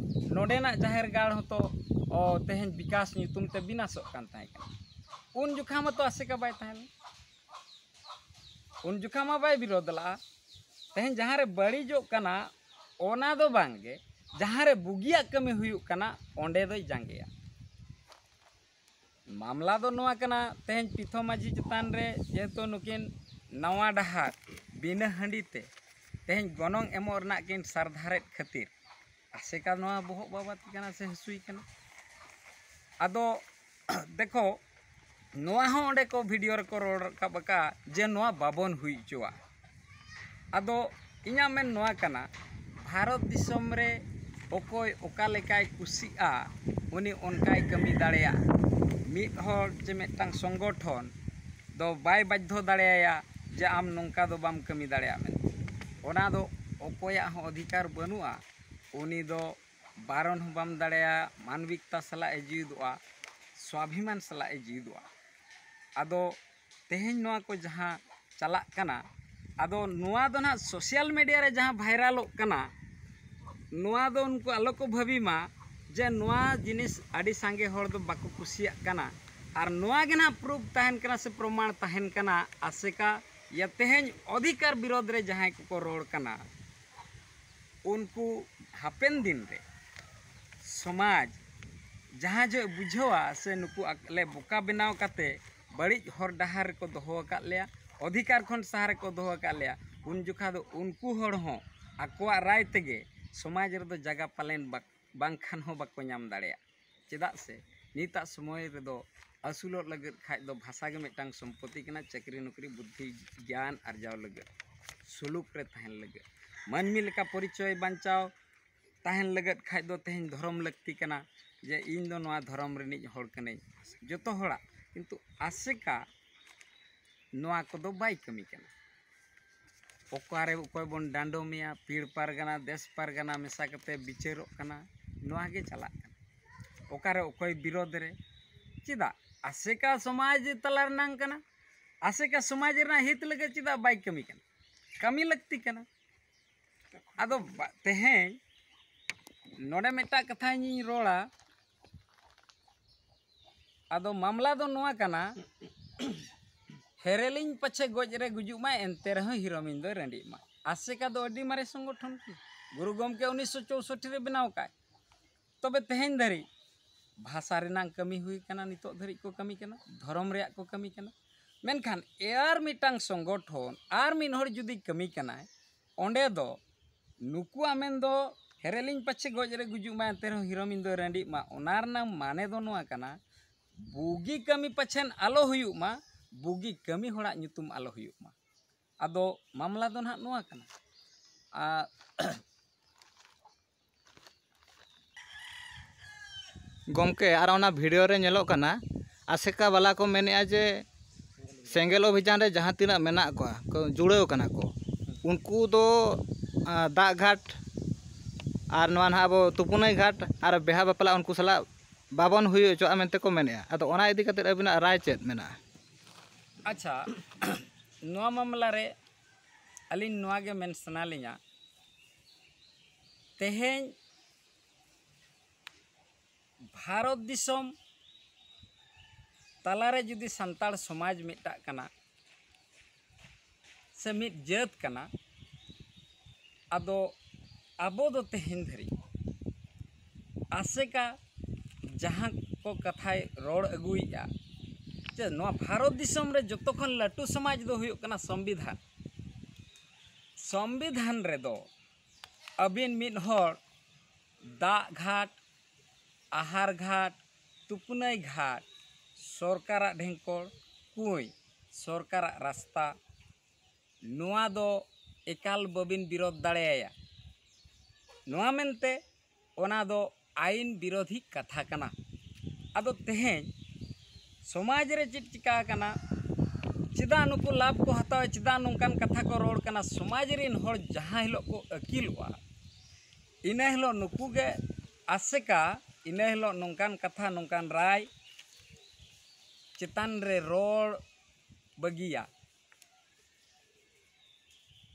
ᱱᱚᱰᱮᱱᱟᱜ ᱡᱟᱦᱮᱨ ᱜᱟᱲ ᱦᱚᱸᱛᱚ, ᱚ, ᱛᱮᱦᱮᱧ ᱵᱤᱠᱟᱥ ᱧᱩᱛᱩᱢ ᱛᱮ ᱵᱤᱱᱟᱥᱚᱜ ᱠᱟᱱ ᱛᱟᱦᱮᱸ ᱠᱟᱱᱟ᱾ ᱩᱱ ᱡᱚᱠᱷᱟ ᱢᱟᱛᱚ ᱟᱥᱮᱠᱟ ᱵᱟᱭ ᱛᱟᱦᱮᱸ ᱞᱮᱱ᱾ ᱩᱱ ᱡᱚᱠᱷᱟ ᱢᱟ ᱵᱟᱭ ᱵᱤᱨᱳᱫᱷ ᱞᱟᱜᱼᱟ᱾ ᱛᱮᱦᱮᱧ ᱡᱟᱦᱟᱸ ᱨᱮ ᱵᱟᱹᱲᱤᱡᱚᱜ ᱠᱟᱱᱟ, ᱚᱱᱟ ᱫᱚ ᱵᱟᱝ ᱜᱮ, ᱡᱟᱦᱟᱸ ᱨᱮ ᱵᱩᱜᱤᱭᱟᱜ ᱠᱟᱹᱢᱤ ᱦᱩᱭᱩᱜ ᱠᱟᱱᱟ, ᱚᱸᱰᱮ ᱫᱚᱭ ᱡᱟᱸᱜᱮᱭᱟ᱾ ᱢᱟᱢᱞᱟ ᱫᱚ ᱱᱚᱣᱟ ᱠᱟᱱᱟ, ᱛᱮᱦᱮᱧ ᱯᱤᱛᱷᱚ ᱢᱟᱹᱡᱷᱤ ᱪᱮᱛᱟᱱ ᱨᱮ ᱡᱮᱦᱮᱛᱩ ᱱᱩᱠᱤᱱ ᱱᱟᱣᱟ ᱰᱟᱦᱟᱨ ᱵᱤᱱᱟᱹ ᱦᱟᱺᱰᱤ ᱛᱮ ᱛᱮᱦᱮᱧ ᱜᱚᱱᱚᱝ ᱮᱢᱚᱜ ᱨᱮᱱᱟᱜ ᱠᱤᱱ ᱥᱟᱨᱫᱷᱟᱨᱮᱫ ᱠᱷᱟᱹᱛᱤᱨ ᱟᱥᱮᱠᱟ ᱱᱚᱣᱟ ᱵᱚᱦᱚᱜ ᱵᱟᱵᱟᱛ ᱠᱟᱱᱟ ᱥᱮ ᱦᱟᱹᱥᱩᱭ ᱠᱟᱱᱟ᱾ ᱟᱫᱚ ᱫᱮᱠᱷᱚ, ᱱᱚᱣᱟ ᱦᱚᱸ ᱚᱸᱰᱮ ᱠᱚ ᱵᱷᱤᱰᱤᱭᱳ ᱨᱮᱠᱚ ᱨᱚᱲ ᱨᱟᱠᱟᱵ ᱟᱠᱟᱫ ᱡᱮ ᱱᱚᱣᱟ ᱵᱟᱵᱚᱱ ᱦᱩᱭ ᱦᱚᱪᱚᱣᱟᱜ᱾ ᱟᱫᱚ ᱤᱧᱟᱹᱜ ᱢᱮᱱ ᱱᱚᱣᱟ ᱠᱟᱱᱟ, ᱵᱷᱟᱨᱚᱛ ᱫᱤᱥᱚᱢ ᱨᱮ ᱚᱠᱚᱭ ᱚᱠᱟ ᱞᱮᱠᱟᱭ ᱠᱩᱥᱤᱜᱼᱟ, ᱩᱱᱤ ᱚᱱᱠᱟᱭ ᱠᱟᱹᱢᱤ ᱫᱟᱲᱮᱭᱟᱜᱼᱟ᱾ ᱢᱤᱫ ᱦᱚᱲ ᱪᱮ ᱢᱤᱫᱴᱟᱝ ᱥᱚᱝᱜᱚᱴᱷᱚᱱ ᱫᱚ ᱵᱟᱭ ᱵᱟᱫᱽᱫᱷᱚ ᱫᱟᱲᱮᱭᱟᱭᱟ ᱡᱮ ᱟᱢ ᱱᱚᱝᱠᱟ ᱫᱚ ᱵᱟᱢ ᱠᱟᱹᱢᱤ ᱫᱟᱲᱮᱭᱟᱜᱼᱟ ᱢᱮᱱᱛᱮ᱾ ᱚᱱᱟ ᱫᱚ ᱚᱠᱚᱭᱟᱜ ᱦᱚᱸ ᱚᱫᱷᱤᱠᱟᱨ ᱵᱟᱹᱱᱩᱜᱼᱟ᱾ ᱩᱱᱤ ᱫᱚ ᱵᱟᱨᱚᱱ ᱦᱚᱸ ᱵᱟᱢ ᱫᱟᱲᱮᱭᱟᱜᱼᱟ, ᱢᱟᱱᱵᱤᱠᱛᱟ ᱥᱟᱞᱟᱜ ᱮ ᱡᱤᱣᱤᱫᱚᱜᱼᱟ, ᱥᱣᱟᱵᱷᱤᱢᱟᱱ ᱥᱟᱞᱟᱜ ᱮ ᱡᱤᱣᱤᱫᱚᱜᱼᱟ᱾ ᱟᱫᱚ ᱛᱮᱦᱮᱧ ᱱᱚᱣᱟ ᱠᱚ ᱡᱟᱦᱟᱸ ᱪᱟᱞᱟᱜ ᱠᱟᱱᱟ, ᱟᱫᱚ ᱱᱚᱣᱟ ᱫᱚ ᱱᱟᱦᱟᱜ ᱥᱳᱥᱟᱞ ᱢᱤᱰᱤᱭᱟ ᱨᱮ ᱡᱟᱦᱟᱸ ᱵᱷᱟᱭᱨᱟᱞᱚᱜ ᱠᱟᱱᱟ, ᱱᱚᱣᱟ ᱫᱚ ᱩᱱᱠᱩ ᱟᱞᱚ ᱠᱚ ᱵᱷᱟᱹᱵᱤ ᱢᱟ ᱡᱮ ᱱᱚᱣᱟ ᱡᱤᱱᱤᱥ ᱟᱹᱰᱤ ᱥᱟᱸᱜᱮ ᱦᱚᱲ ᱫᱚ ᱵᱟᱠᱚ ᱠᱩᱥᱤᱭᱟᱜ ᱠᱟᱱᱟ᱾ ᱟᱨ ᱱᱚᱣᱟ ᱜᱮ ᱱᱟᱦᱟᱜ ᱯᱨᱩᱯᱷ ᱛᱟᱦᱮᱱ ᱠᱟᱱᱟ ᱥᱮ ᱯᱨᱚᱢᱟᱬ ᱛᱟᱦᱮᱱ ᱠᱟᱱᱟ ᱟᱥᱮᱠᱟ ᱭᱟ ᱛᱮᱦᱮᱧ ᱚᱫᱷᱤᱠᱟᱨ ᱵᱤᱨᱳᱫᱷ ᱨᱮ ᱡᱟᱦᱟᱸᱭ ᱠᱚᱠᱚ ᱨᱚᱲ ᱠᱟᱱᱟ, ᱩᱱᱠᱩ ᱦᱟᱯᱮᱱ ᱫᱤᱱ ᱨᱮ ᱥᱚᱢᱟᱡᱽ ᱡᱟᱦᱟᱸ ᱡᱚᱦᱚᱜ ᱵᱩᱡᱷᱟᱹᱣᱟ ᱥᱮ ᱱᱩᱠᱩ ᱟᱞᱮ ᱵᱚᱠᱟ ᱵᱮᱱᱟᱣ ᱠᱟᱛᱮ ᱵᱟᱹᱲᱤᱡ ᱦᱚᱨ ᱰᱟᱦᱟᱨ ᱨᱮᱠᱚ ᱫᱚᱦᱚ ᱟᱠᱟᱫ ᱞᱮᱭᱟ, ᱚᱫᱷᱤᱠᱟᱨ ᱠᱷᱚᱱ ᱥᱟᱦᱟ ᱨᱮᱠᱚ ᱫᱚᱦᱚ ᱟᱠᱟᱫ ᱞᱮᱭᱟ, ᱩᱱ ᱡᱚᱠᱷᱟ ᱫᱚ ᱩᱱᱠᱩ ᱦᱚᱲ ᱦᱚᱸ ᱟᱠᱚᱣᱟᱜ ᱨᱟᱭ ᱛᱮᱜᱮ ᱥᱚᱢᱟᱡᱽ ᱨᱮᱫᱚ ᱡᱟᱭᱜᱟ ᱯᱟᱞᱮᱱ ᱵᱟᱠ-, ᱵᱟᱝᱠᱷᱟᱱ ᱦᱚᱸ ᱵᱟᱠᱚ ᱧᱟᱢ ᱫᱟᱲᱮᱭᱟᱜ᱾ ᱪᱮᱫᱟᱜ ᱥᱮ ᱱᱤᱛᱟᱜ ᱥᱚᱢᱚᱭ ᱨᱮᱫᱚ ᱟᱹᱥᱩᱞᱚᱜ ᱞᱟᱹᱜᱤᱫ ᱠᱷᱟᱡ ᱫᱚ ᱵᱷᱟᱥᱟ ᱜᱮ ᱢᱤᱫᱴᱟᱝ ᱥᱚᱢᱯᱚᱛᱤ ᱠᱟᱱᱟ, ᱪᱟᱹᱠᱨᱤ ᱱᱚᱠᱨᱤ ᱵᱩᱫᱽᱫᱷᱤ ᱜᱮᱭᱟᱱ ᱟᱨᱡᱟᱣ ᱞᱟᱹᱜᱤᱫ, ᱥᱩᱞᱩᱠ ᱨᱮ ᱛᱟᱦᱮᱱ ᱞᱟᱹᱜᱤᱫ, ᱢᱟᱹᱱᱢᱤ ᱞᱮᱠᱟ ᱯᱚᱨᱤᱪᱚᱭ ᱵᱟᱧᱪᱟᱣ ᱛᱟᱦᱮᱱ ᱞᱟᱹᱜᱤᱫ ᱠᱷᱟᱡ ᱫᱚ ᱛᱮᱦᱮᱧ ᱫᱷᱚᱨᱚᱢ ᱞᱟᱹᱠᱛᱤ ᱠᱟᱱᱟ, ᱡᱮ ᱤᱧ ᱫᱚ ᱱᱚᱣᱟ ᱫᱷᱚᱨᱚᱢ ᱨᱤᱱᱤᱡ ᱦᱚᱲ ᱠᱟᱹᱱᱟᱹᱧ, ᱡᱚᱛᱚ ᱦᱚᱲᱟᱜ᱾ ᱠᱤᱱᱛᱩ ᱟᱥᱮᱠᱟ ᱱᱚᱣᱟ ᱠᱚᱫᱚ ᱵᱟᱭ ᱠᱟᱹᱢᱤ ᱠᱟᱱᱟ᱾ ᱚᱠᱟᱨᱮ ᱚᱠᱚᱭ ᱵᱚᱱ ᱰᱟᱸᱰᱚᱢᱮᱭᱟ, ᱯᱤᱲ ᱯᱟᱨᱜᱟᱱᱟ, ᱫᱮᱥ ᱯᱟᱨᱜᱟᱱᱟ ᱢᱮᱥᱟ ᱠᱟᱛᱮ ᱵᱤᱪᱟᱹᱨᱚᱜ ᱠᱟᱱᱟ, ᱱᱚᱣᱟ ᱜᱮ ᱪᱟᱞᱟᱜ ᱠᱟᱱᱟ᱾ ᱚᱠᱟᱨᱮ ᱚᱠᱚᱭ ᱵᱤᱨᱳᱫᱷ ᱨᱮ, ᱪᱮᱫᱟᱜ? ᱟᱥᱮᱠᱟ ᱥᱚᱢᱟᱡᱽ ᱛᱟᱞᱟ ᱨᱮᱱᱟᱝ ᱠᱟᱱᱟ, ᱟᱥᱮᱠᱟ ᱥᱚᱢᱟᱡᱽ ᱨᱮᱱᱟᱜ ᱦᱤᱛ ᱞᱟᱹᱜᱤᱫ ᱪᱮᱫᱟᱜ ᱵᱟᱭ ᱠᱟᱹᱢᱤ ᱠᱟᱱᱟ? ᱠᱟᱹᱢᱤ ᱞᱟᱹᱠᱛᱤ ᱠᱟᱱᱟ᱾ ᱟᱫᱚ ᱵᱟ-, ᱛᱮᱦᱮᱧ ᱱᱚᱰᱮ ᱢᱤᱫᱴᱟᱝ ᱠᱟᱛᱷᱟ ᱤᱧᱤᱧ ᱨᱚᱲᱟ, ᱟᱫᱚ ᱢᱟᱢᱞᱟ ᱫᱚ ᱱᱚᱣᱟ ᱠᱟᱱᱟ, ᱦᱮᱨᱮᱞᱤᱧ ᱯᱟᱪᱷᱮ ᱜᱚᱡ ᱨᱮ ᱜᱩᱡᱩᱜ ᱢᱟ, ᱮᱱᱛᱮ ᱨᱮᱦᱚᱸ ᱦᱤᱨᱚᱢᱤᱧ ᱫᱚᱭ ᱨᱟᱺᱰᱤᱜ ᱢᱟ᱾ ᱟᱥᱮᱠᱟ ᱫᱚ ᱟᱹᱰᱤ ᱢᱟᱨᱮ ᱥᱚᱝᱜᱚᱴᱷᱚᱱ ᱠᱟᱱᱟ᱾ ᱜᱩᱨᱩ ᱜᱚᱢᱠᱮ ᱩᱱᱤᱥᱥᱚ ᱪᱳᱥᱳᱴᱴᱤ ᱨᱮ ᱵᱮᱱᱟᱣ ᱠᱟᱜᱼᱟᱭ᱾ ᱛᱚᱵᱮ ᱛᱮᱦᱮᱧ ᱫᱷᱟᱹᱨᱤᱡ ᱵᱷᱟᱥᱟ ᱨᱮᱱᱟᱜ ᱠᱟᱹᱢᱤ ᱦᱩᱭ ᱠᱟᱱᱟ, ᱱᱤᱛᱚᱜ ᱫᱷᱟᱹᱨᱤᱡ ᱠᱚ ᱠᱟᱹᱢᱤ ᱠᱟᱱᱟ, ᱫᱷᱚᱨᱚᱢ ᱨᱮᱭᱟᱜ ᱠᱚ ᱠᱟᱹᱢᱤ ᱠᱟᱱᱟ᱾ ᱢᱮᱱᱠᱷᱟᱱ ᱟᱨ ᱢᱤᱫᱴᱟᱝ ᱥᱚᱝᱜᱚᱴᱷᱚᱱ, ᱟᱨ ᱢᱤᱫ ᱦᱚᱲ ᱡᱩᱫᱤ ᱠᱟᱹᱢᱤ ᱠᱟᱱᱟᱭ, ᱚᱸᱰᱮ ᱫᱚ ᱱᱩᱠᱩᱣᱟᱜ ᱢᱮᱱ ᱫᱚ ᱦᱮᱨᱮᱞᱤᱧ ᱯᱟᱪᱷᱮ ᱜᱚᱡ ᱨᱮ ᱜᱩᱡᱩᱜ ᱢᱟ, ᱮᱱᱛᱮ ᱨᱮᱦᱚᱸ ᱦᱤᱨᱚᱢᱤᱧ ᱫᱚᱭ ᱨᱟᱺᱰᱤᱜ ᱢᱟ᱾ ᱚᱱᱟ ᱨᱮᱱᱟᱜ ᱢᱟᱱᱮ ᱫᱚ ᱱᱚᱣᱟ ᱠᱟᱱᱟ, ᱵᱩᱜᱤ ᱠᱟᱹᱢᱤ ᱯᱟᱪᱷᱮᱱ ᱟᱞᱚ ᱦᱩᱭᱩᱜ ᱢᱟ, ᱵᱩᱜᱤ ᱠᱟᱹᱢᱤ ᱦᱚᱲᱟᱜ ᱧᱩᱛᱩᱢ ᱟᱞᱚ ᱦᱩᱭᱩᱜ ᱢᱟ᱾ ᱟᱫᱚ ᱢᱟᱢᱞᱟ ᱫᱚ ᱱᱟᱦᱟᱜ ᱱᱚᱣᱟ ᱠᱟᱱᱟ᱾ ᱟᱨ ᱜᱚᱢᱠᱮ, ᱟᱨ ᱚᱱᱟ ᱵᱷᱤᱰᱤᱭᱳ ᱨᱮ ᱧᱮᱞᱚᱜ ᱠᱟᱱᱟ, ᱟᱥᱮᱠᱟ ᱵᱟᱞᱟ ᱠᱚ ᱢᱮᱱᱮᱫᱼᱟ ᱡᱮ ᱥᱮᱸᱜᱮᱞ ᱚᱵᱷᱤᱡᱟᱱ ᱨᱮ ᱡᱟᱦᱟᱸ ᱛᱤᱱᱟᱹᱜ ᱢᱮᱱᱟᱜ ᱠᱚᱣᱟ, ᱠᱚ ᱡᱩᱲᱟᱹᱣ ᱠᱟᱱᱟ ᱠᱚ, ᱩᱱᱠᱩ ᱫᱚ, ᱟ, ᱫᱟᱜ ᱜᱷᱟᱴ ᱟᱨ ᱱᱚᱣᱟ ᱱᱟᱦᱟᱜ ᱟᱵᱚ ᱛᱩᱯᱩᱱᱟᱹᱭ ᱜᱷᱟᱴ ᱟᱨ ᱵᱤᱦᱟ ᱵᱟᱯᱞᱟ ᱩᱱᱠᱩ ᱥᱟᱞᱟᱜ ᱵᱟᱵᱚᱱ ᱦᱩᱭ ᱦᱚᱪᱚᱣᱟᱜᱼᱟ ᱢᱮᱱᱛᱮ ᱠᱚ ᱢᱮᱱᱮᱫᱼᱟ᱾ ᱟᱫᱚ ᱚᱱᱟ ᱤᱫᱤ ᱠᱟᱛᱮ ᱟᱹᱵᱤᱱᱟᱜ ᱨᱟᱭ ᱪᱮᱫ ᱢᱮᱱᱟᱜᱼᱟ? ᱟᱪᱪᱷᱟ, ᱱᱚᱣᱟ ᱢᱟᱢᱞᱟ ᱨᱮ ᱟᱹᱞᱤᱧ ᱱᱚᱣᱟ ᱜᱮ ᱢᱮᱱ ᱥᱟᱱᱟ ᱞᱤᱧᱟ, ᱛᱮᱦᱮᱧ ᱵᱷᱟᱨᱚᱛ ᱫᱤᱥᱚᱢ ᱛᱟᱞᱟᱨᱮ ᱡᱩᱫᱤ ᱥᱟᱱᱛᱟᱲ ᱥᱚᱢᱟᱡᱽ ᱢᱤᱫᱴᱟᱜ ᱠᱟᱱᱟ ᱥᱮ ᱢᱤᱫ ᱡᱟᱹᱛ ᱠᱟᱱᱟ, ᱟᱫᱚ ᱟᱵᱚ ᱫᱚ ᱛᱮᱦᱮᱧ ᱫᱷᱟᱹᱨᱤᱡ ᱟᱥᱮᱠᱟ ᱡᱟᱦᱟᱸ ᱠᱚ ᱠᱟᱛᱷᱟᱭ ᱨᱚᱲ ᱟᱹᱜᱩᱭᱮᱫᱼᱟ, ᱡᱮ ᱱᱚᱣᱟ ᱵᱷᱟᱨᱚᱛ ᱫᱤᱥᱚᱢ ᱨᱮ ᱡᱚᱛᱚ ᱠᱷᱚᱱ ᱞᱟᱹᱴᱩ ᱥᱚᱢᱟᱡᱽ ᱫᱚ ᱦᱩᱭᱩᱜ ᱠᱟᱱᱟ ᱥᱚᱝᱵᱤᱫᱷᱟᱱ᱾ ᱥᱚᱝᱵᱤᱫᱷᱟᱱ ᱨᱮᱫᱚ ᱟᱹᱵᱤᱱ ᱢᱤᱫ ᱦᱚᱲ ᱫᱟᱜ ᱜᱷᱟᱴ, ᱟᱦᱟᱨ ᱜᱷᱟᱴ, ᱛᱩᱯᱱᱟᱹᱭ ᱜᱷᱟᱴ, ᱥᱚᱨᱠᱟᱨᱟᱜ ᱰᱷᱮᱝᱠᱚᱲ, ᱠᱩᱸᱭ, ᱥᱚᱨᱠᱟᱨᱟᱜ ᱨᱟᱥᱛᱟ, ᱱᱚᱣᱟ ᱫᱚ ᱮᱠᱟᱞ ᱵᱟᱹᱵᱤᱱ ᱵᱤᱨᱳᱫᱷ ᱫᱟᱲᱮᱭᱟᱭᱟ᱾ ᱱᱚᱣᱟ ᱢᱮᱱᱛᱮ ᱚᱱᱟ ᱫᱚ ᱟᱹᱭᱤᱱ ᱵᱤᱨᱳᱫᱷᱤ ᱠᱟᱛᱷᱟ ᱠᱟᱱᱟ᱾ ᱟᱫᱚ ᱛᱮᱦᱮᱧ ᱥᱚᱢᱟᱡᱽ ᱨᱮ ᱪᱮᱫ ᱪᱤᱠᱟ ᱟᱠᱟᱱᱟ, ᱪᱮᱫᱟᱜ ᱱᱩᱠᱩ ᱞᱟᱵᱷ ᱠᱚ ᱦᱟᱛᱟᱣᱟ, ᱪᱮᱫᱟᱜ ᱱᱚᱝᱠᱟᱱ ᱠᱟᱛᱷᱟ ᱠᱚ ᱨᱚᱲ ᱠᱟᱱᱟ? ᱥᱚᱢᱟᱡᱽ ᱨᱮᱱ ᱦᱚᱲ ᱡᱟᱦᱟᱸ ᱦᱤᱞᱳᱜ ᱠᱚ ᱟᱹᱠᱤᱞᱚᱜᱼᱟ, ᱤᱱᱟᱹ ᱦᱤᱞᱳᱜ ᱱᱩᱠᱩ ᱜᱮ ᱟᱥᱮᱠᱟ, ᱤᱱᱟᱹ ᱦᱤᱞᱳᱜ ᱱᱚᱝᱠᱟᱱ ᱠᱟᱛᱷᱟ, ᱱᱚᱝᱠᱟᱱ ᱨᱟᱭ ᱪᱮᱛᱟᱱ ᱨᱮ ᱨᱚᱲ ᱵᱟᱹᱜᱤᱭᱟ᱾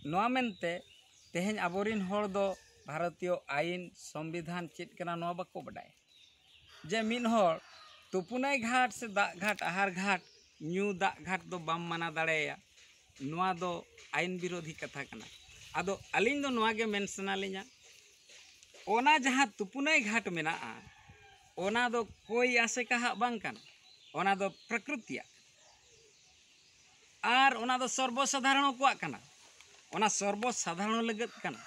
ᱱᱚᱣᱟ ᱢᱮᱱᱛᱮ ᱛᱮᱦᱮᱧ ᱟᱵᱚᱨᱤᱱ ᱦᱚᱲ ᱫᱚ ᱵᱷᱟᱨᱚᱛᱤᱭᱚ ᱟᱭᱤᱱ, ᱥᱚᱝᱵᱤᱫᱷᱟᱱ ᱪᱮᱫ ᱠᱟᱱᱟ ᱱᱚᱣᱟ ᱵᱟᱠᱚ ᱵᱟᱰᱟᱭᱟ᱾ ᱡᱮ ᱢᱤᱫ ᱦᱚᱲ ᱛᱩᱯᱩᱱᱟᱹᱭ ᱜᱷᱟᱴ ᱥᱮ ᱫᱟᱜ ᱜᱷᱟᱴ, ᱟᱦᱟᱨ ᱜᱷᱟᱴ, ᱧᱩ ᱫᱟᱜ ᱜᱷᱟᱴ ᱫᱚ ᱵᱟᱢ ᱢᱟᱱᱟ ᱫᱟᱲᱮᱭᱟᱭᱟ᱾ ᱱᱚᱣᱟ ᱫᱚ ᱟᱭᱤᱱ ᱵᱤᱨᱳᱫᱷᱤ ᱠᱟᱛᱷᱟ ᱠᱟᱱᱟ᱾ ᱟᱫᱚ ᱟᱹᱞᱤᱧ ᱫᱚ ᱱᱚᱣᱟ ᱜᱮ ᱢᱮᱱ ᱥᱟᱱᱟ ᱞᱤᱧᱟ, ᱚᱱᱟ ᱡᱟᱦᱟᱸ ᱛᱩᱯᱩᱱᱟᱹᱭ ᱜᱷᱟᱴ ᱢᱮᱱᱟᱜᱼᱟ, ᱚᱱᱟ ᱫᱚ ᱠᱳᱭ ᱟᱥᱮᱠᱟ ᱦᱟᱜ ᱵᱟᱝ ᱠᱟᱱᱟ, ᱚᱱᱟ ᱫᱚ ᱯᱨᱚᱠᱨᱤᱛᱤᱭᱟᱜ ᱠᱟᱱᱟ᱾ ᱟᱨ ᱚᱱᱟ ᱫᱚ ᱥᱚᱨᱵᱚ ᱥᱟᱫᱷᱟᱨᱚᱬ ᱠᱚᱣᱟᱜ ᱠᱟᱱᱟ, ᱚᱱᱟ ᱥᱚᱨᱵᱚ ᱥᱟᱫᱷᱟᱨᱚᱬ ᱞᱟᱹᱜᱤᱫ ᱠᱟᱱᱟ᱾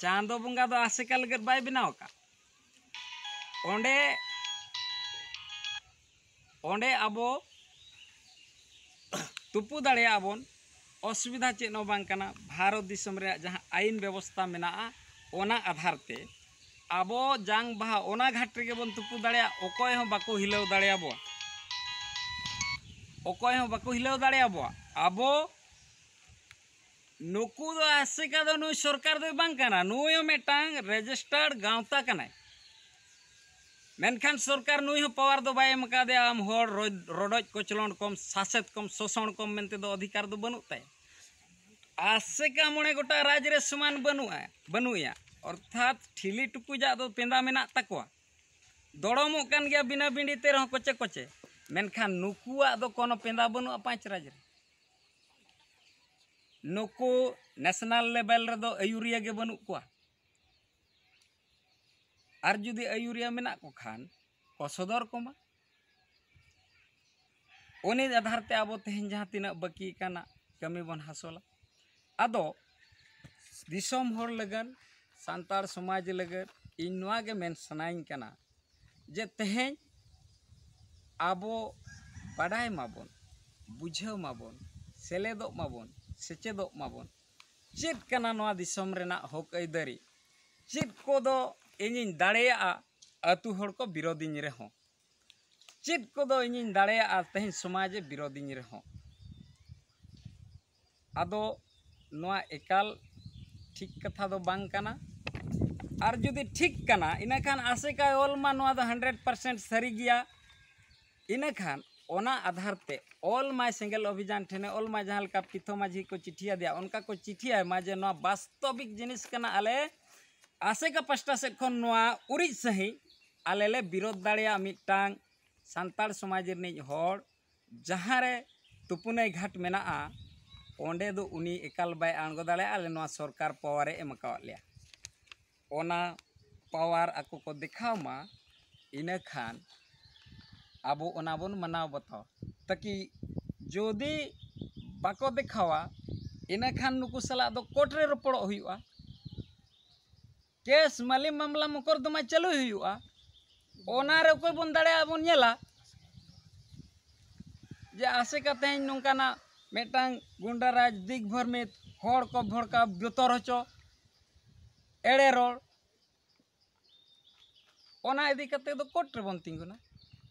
ᱪᱟᱸᱫᱚ ᱵᱚᱸᱜᱟ ᱫᱚ ᱟᱥᱮᱠᱟ ᱞᱟᱹᱜᱤᱫ ᱵᱟᱭ ᱵᱮᱱᱟᱣ ᱟᱠᱟᱫ᱾ ᱚᱸᱰᱮ ᱚᱸᱰᱮ ᱟᱵᱚ ᱛᱩᱯᱩ ᱫᱟᱲᱮᱭᱟᱜᱼᱟ ᱵᱚᱱ, ᱚᱥᱩᱵᱤᱫᱷᱟ ᱪᱮᱫ ᱦᱚᱸ ᱵᱟᱝ ᱠᱟᱱᱟ᱾ ᱵᱷᱟᱨᱚᱛ ᱫᱤᱥᱚᱢ ᱨᱮᱭᱟᱜ ᱡᱟᱦᱟᱸ ᱟᱭᱤᱱ ᱵᱮᱵᱚᱥᱛᱷᱟ ᱢᱮᱱᱟᱜᱼᱟ, ᱚᱱᱟ ᱟᱫᱷᱟᱨ ᱛᱮ ᱟᱵᱚ ᱡᱟᱝ ᱵᱟᱦᱟ ᱚᱱᱟ ᱜᱷᱟᱴ ᱨᱮᱜᱮ ᱵᱚᱱ ᱛᱩᱯᱩ ᱫᱟᱲᱮᱭᱟᱜᱼᱟ᱾ ᱚᱠᱚᱭ ᱦᱚᱸ ᱵᱟᱠᱚ ᱦᱤᱞᱟᱹᱣ ᱫᱟᱲᱮᱭᱟᱵᱚᱣᱟ, ᱚᱠᱚᱭ ᱦᱚᱸ ᱵᱟᱠᱚ ᱦᱤᱞᱟᱹᱣ ᱫᱟᱲᱮᱭᱟᱵᱚᱣᱟ᱾ ᱟᱵᱚ ᱱᱩᱠᱩ ᱫᱚ ᱟᱥᱮᱠᱟ ᱫᱚ ᱱᱩᱭ ᱥᱚᱨᱠᱟᱨ ᱫᱚᱭ ᱵᱟᱝ ᱠᱟᱱᱟ, ᱱᱩᱭ ᱦᱚᱸ ᱢᱤᱫᱴᱟᱝ ᱨᱮᱡᱤᱥᱴᱟᱨᱰ ᱜᱟᱶᱛᱟ ᱠᱟᱱᱟᱭ᱾ ᱢᱮᱱᱠᱷᱟᱱ ᱥᱚᱨᱠᱟᱨ ᱱᱩᱭ ᱦᱚᱸ ᱯᱟᱣᱟᱨ ᱫᱚ ᱵᱟᱭ ᱮᱢ ᱟᱠᱟᱫᱮᱭᱟ, ᱟᱢ ᱦᱚᱲ ᱨᱚᱡ-, ᱨᱚᱰᱚᱡ ᱠᱚᱪᱞᱚᱱ ᱠᱚᱢ, ᱥᱟᱥᱮᱛ ᱠᱚᱢ, ᱥᱳᱥᱚᱱ ᱠᱚᱢ ᱢᱮᱱᱛᱮ ᱫᱚ ᱚᱫᱷᱤᱠᱟᱨ ᱫᱚ ᱵᱟᱹᱱᱩᱜ ᱛᱟᱭᱟ᱾ ᱟᱥᱮᱠᱟ ᱢᱚᱬᱮ ᱜᱚᱴᱟᱝ ᱨᱟᱡᱽ ᱨᱮ ᱥᱚᱢᱟᱱ ᱵᱟᱹᱱᱩᱜᱼᱟ, ᱵᱟᱹᱱᱩᱜᱼᱟ᱾ ᱚᱨᱛᱷᱟᱛ ᱴᱷᱤᱞᱤ ᱴᱩᱠᱩᱡᱟᱜ ᱫᱚ ᱯᱮᱸᱫᱟ ᱢᱮᱱᱟᱜ ᱛᱟᱠᱚᱣᱟ, ᱫᱚᱲᱚᱢᱚᱜ ᱠᱟᱱ ᱜᱮᱭᱟ ᱵᱤᱱᱟᱹ ᱵᱤᱸᱰᱤ ᱛᱮ ᱨᱮᱦᱚᱸ ᱠᱚᱪᱮ ᱠᱚᱪᱮ, ᱢᱮᱱᱠᱷᱟᱱ ᱱᱩᱠᱩᱣᱟᱜ ᱫᱚ ᱠᱳᱱᱳ ᱯᱮᱸᱫᱟ ᱵᱟᱹᱱᱩᱜᱼᱟ ᱯᱟᱸᱪ ᱨᱟᱡᱽ ᱨᱮ᱾ ᱱᱩᱠᱩ ᱱᱮᱥᱱᱟᱞ ᱞᱮᱵᱮᱞ ᱨᱮᱫᱚ ᱟᱹᱭᱩᱨᱤᱭᱟᱹ ᱜᱮ ᱵᱟᱹᱱᱩᱜ ᱠᱚᱣᱟ᱾ ᱟᱨ ᱡᱩᱫᱤ ᱟᱹᱭᱩᱨᱤᱭᱟᱹ ᱢᱮᱱᱟᱜ ᱠᱚ ᱠᱷᱟᱱ ᱠᱚ ᱥᱚᱫᱚᱨ ᱠᱚᱢᱟ᱾ ᱩᱱᱤ ᱟᱫᱷᱟᱨ ᱛᱮ ᱟᱵᱚ ᱛᱮᱦᱮᱧ ᱡᱟᱦᱟᱸ ᱛᱤᱱᱟᱹᱜ ᱵᱟᱹᱠᱤ ᱠᱟᱱᱟ ᱠᱟᱹᱢᱤ ᱵᱚᱱ ᱦᱟᱥᱚᱞᱟ᱾ ᱟᱫᱚ ᱫᱤᱥᱚᱢ ᱦᱚᱲ ᱞᱟᱹᱜᱤᱫ, ᱥᱟᱱᱛᱟᱲ ᱥᱚᱢᱟᱡᱽ ᱞᱟᱹᱜᱤᱫ ᱤᱧ ᱱᱚᱣᱟ ᱜᱮ ᱢᱮᱱ ᱥᱟᱱᱟᱧ ᱠᱟᱱᱟ ᱡᱮ ᱛᱮᱦᱮᱧ ᱟᱵᱚ ᱵᱟᱰᱟᱭ ᱢᱟᱵᱚᱱ, ᱵᱩᱡᱷᱟᱹᱣ ᱢᱟᱵᱚᱱ, ᱥᱮᱞᱮᱫᱚᱜ ᱢᱟᱵᱚᱱ, ᱥᱮᱪᱮᱫᱚᱜ ᱢᱟᱵᱚᱱ᱾ ᱪᱮᱫ ᱠᱟᱱᱟ ᱱᱚᱣᱟ ᱫᱤᱥᱚᱢ ᱨᱮᱱᱟᱜ ᱦᱚᱠ ᱟᱹᱭᱫᱟᱹᱨᱤ? ᱪᱮᱫ ᱠᱚᱫᱚ ᱤᱧᱤᱧ ᱫᱟᱲᱮᱭᱟᱜᱼᱟ ᱟᱹᱛᱩ ᱦᱚᱲ ᱠᱚ ᱵᱤᱨᱳᱫᱤᱧ ᱨᱮᱦᱚᱸ? ᱪᱮᱫ ᱠᱚᱫᱚ ᱤᱧᱤᱧ ᱫᱟᱲᱮᱭᱟᱜᱼᱟ ᱛᱮᱦᱮᱧ ᱥᱚᱢᱟᱡᱽ ᱮ ᱵᱤᱨᱳᱫᱤᱧ ᱨᱮᱦᱚᱸ? ᱟᱫᱚ ᱱᱚᱣᱟ ᱮᱠᱟᱞ ᱴᱷᱤᱠ ᱠᱟᱛᱷᱟ ᱫᱚ ᱵᱟᱝ ᱠᱟᱱᱟ᱾ ᱟᱨ ᱡᱩᱫᱤ ᱴᱷᱤᱠ ᱠᱟᱱᱟ, ᱤᱱᱟᱹᱠᱷᱟᱱ ᱟᱥᱮᱠᱟᱭ ᱚᱞ ᱢᱟ, ᱱᱚᱣᱟ ᱫᱚ ᱦᱟᱱᱰᱨᱮᱰ ᱯᱟᱨᱥᱮᱱᱴ ᱥᱟᱹᱨᱤ ᱜᱮᱭᱟ᱾ ᱤᱱᱟᱹᱠᱷᱟᱱ ᱚᱱᱟ ᱟᱫᱷᱟᱨ ᱛᱮ ᱚᱞ ᱢᱟᱭ ᱥᱮᱸᱜᱮᱞ ᱚᱵᱷᱤᱡᱟᱱ ᱴᱷᱮᱱᱮ ᱚᱞ ᱢᱟᱭ, ᱡᱟᱦᱟᱸ ᱞᱮᱠᱟ ᱯᱤᱛᱷᱚ ᱢᱟᱹᱡᱷᱤ ᱠᱚ ᱪᱤᱴᱷᱤ ᱟᱫᱮᱭᱟ, ᱚᱱᱠᱟ ᱠᱚ ᱪᱤᱴᱷᱤ ᱟᱭ ᱢᱟ ᱡᱮ ᱱᱚᱣᱟ ᱵᱟᱥᱛᱚᱵᱤᱠ ᱡᱤᱱᱤᱥ ᱠᱟᱱᱟ, ᱟᱞᱮ ᱟᱥᱮᱠᱟ ᱯᱟᱥᱴᱟ ᱥᱮᱫ ᱠᱷᱚᱱ ᱱᱚᱣᱟ ᱩᱨᱤᱡ ᱥᱟᱺᱦᱤᱡ ᱟᱞᱮ ᱞᱮ ᱵᱤᱨᱳᱫᱷ ᱫᱟᱲᱮᱭᱟᱜᱼᱟ ᱢᱤᱫᱴᱟᱝ ᱥᱟᱱᱛᱟᱲ ᱥᱚᱢᱟᱡᱽ ᱨᱤᱱᱤᱡ ᱦᱚᱲ ᱡᱟᱦᱟᱸ ᱨᱮ ᱛᱩᱯᱩᱱᱟᱹᱭ ᱜᱷᱟᱴ ᱢᱮᱱᱟᱜᱼᱟ, ᱚᱸᱰᱮ ᱫᱚ ᱩᱱᱤ ᱮᱠᱟᱞ ᱵᱟᱭ ᱟᱬᱜᱚ ᱫᱟᱲᱮᱭᱟᱜᱼᱟ᱾ ᱟᱞᱮ ᱱᱚᱣᱟ ᱥᱚᱨᱠᱟᱨ ᱯᱟᱣᱟᱨᱮ ᱮᱢ ᱟᱠᱟᱣᱟᱫ ᱞᱮᱭᱟ᱾ ᱚᱱᱟ ᱯᱟᱣᱟᱨ ᱟᱠᱚ ᱠᱚ ᱫᱮᱠᱷᱟᱣ ᱢᱟ, ᱤᱱᱟᱹ ᱠᱷᱟᱱ ᱟᱵᱚ ᱚᱱᱟ ᱵᱚᱱ ᱢᱟᱱᱟᱣ ᱵᱟᱛᱟᱣᱟ᱾ ᱛᱟᱠᱤ ᱡᱩᱫᱤ ᱵᱟᱠᱚ ᱫᱮᱠᱷᱟᱣᱟ, ᱤᱱᱟᱹ ᱠᱷᱟᱱ ᱱᱩᱠᱩ ᱥᱟᱞᱟᱜ ᱫᱚ ᱠᱳᱨᱴ ᱨᱮ ᱨᱚᱯᱚᱲᱚᱜ ᱦᱩᱭᱩᱜᱼᱟ᱾ ᱠᱮᱥ, ᱢᱟᱹᱞᱤ, ᱢᱟᱢᱞᱟ, ᱢᱚᱠᱚᱨᱫᱚᱢᱟ ᱪᱟᱹᱞᱩᱭ ᱦᱩᱭᱩᱜᱼᱟ᱾ ᱚᱱᱟ ᱨᱮ ᱚᱠᱚᱭ ᱵᱚᱱ ᱫᱟᱲᱮᱭᱟᱜᱼᱟ ᱵᱚᱱ ᱧᱮᱞᱟ᱾ ᱡᱮ ᱟᱥᱮᱠᱟ ᱛᱮᱦᱮᱧ ᱱᱚᱝᱠᱟᱱᱟᱜ ᱢᱤᱫᱴᱟᱝ ᱜᱩᱱᱰᱟ ᱨᱟᱡᱽ, ᱫᱤᱜᱽ ᱵᱷᱨᱚᱢᱤᱛ, ᱦᱚᱲ ᱠᱚ ᱵᱷᱚᱲᱠᱟᱣ, ᱵᱚᱛᱚᱨ ᱦᱚᱪᱚ, ᱮᱲᱮ ᱨᱚᱲ, ᱚᱱᱟ ᱤᱫᱤ ᱠᱟᱛᱮ ᱫᱚ ᱠᱳᱨᱴ ᱨᱮᱵᱚᱱ ᱛᱤᱸᱜᱩᱱᱟ᱾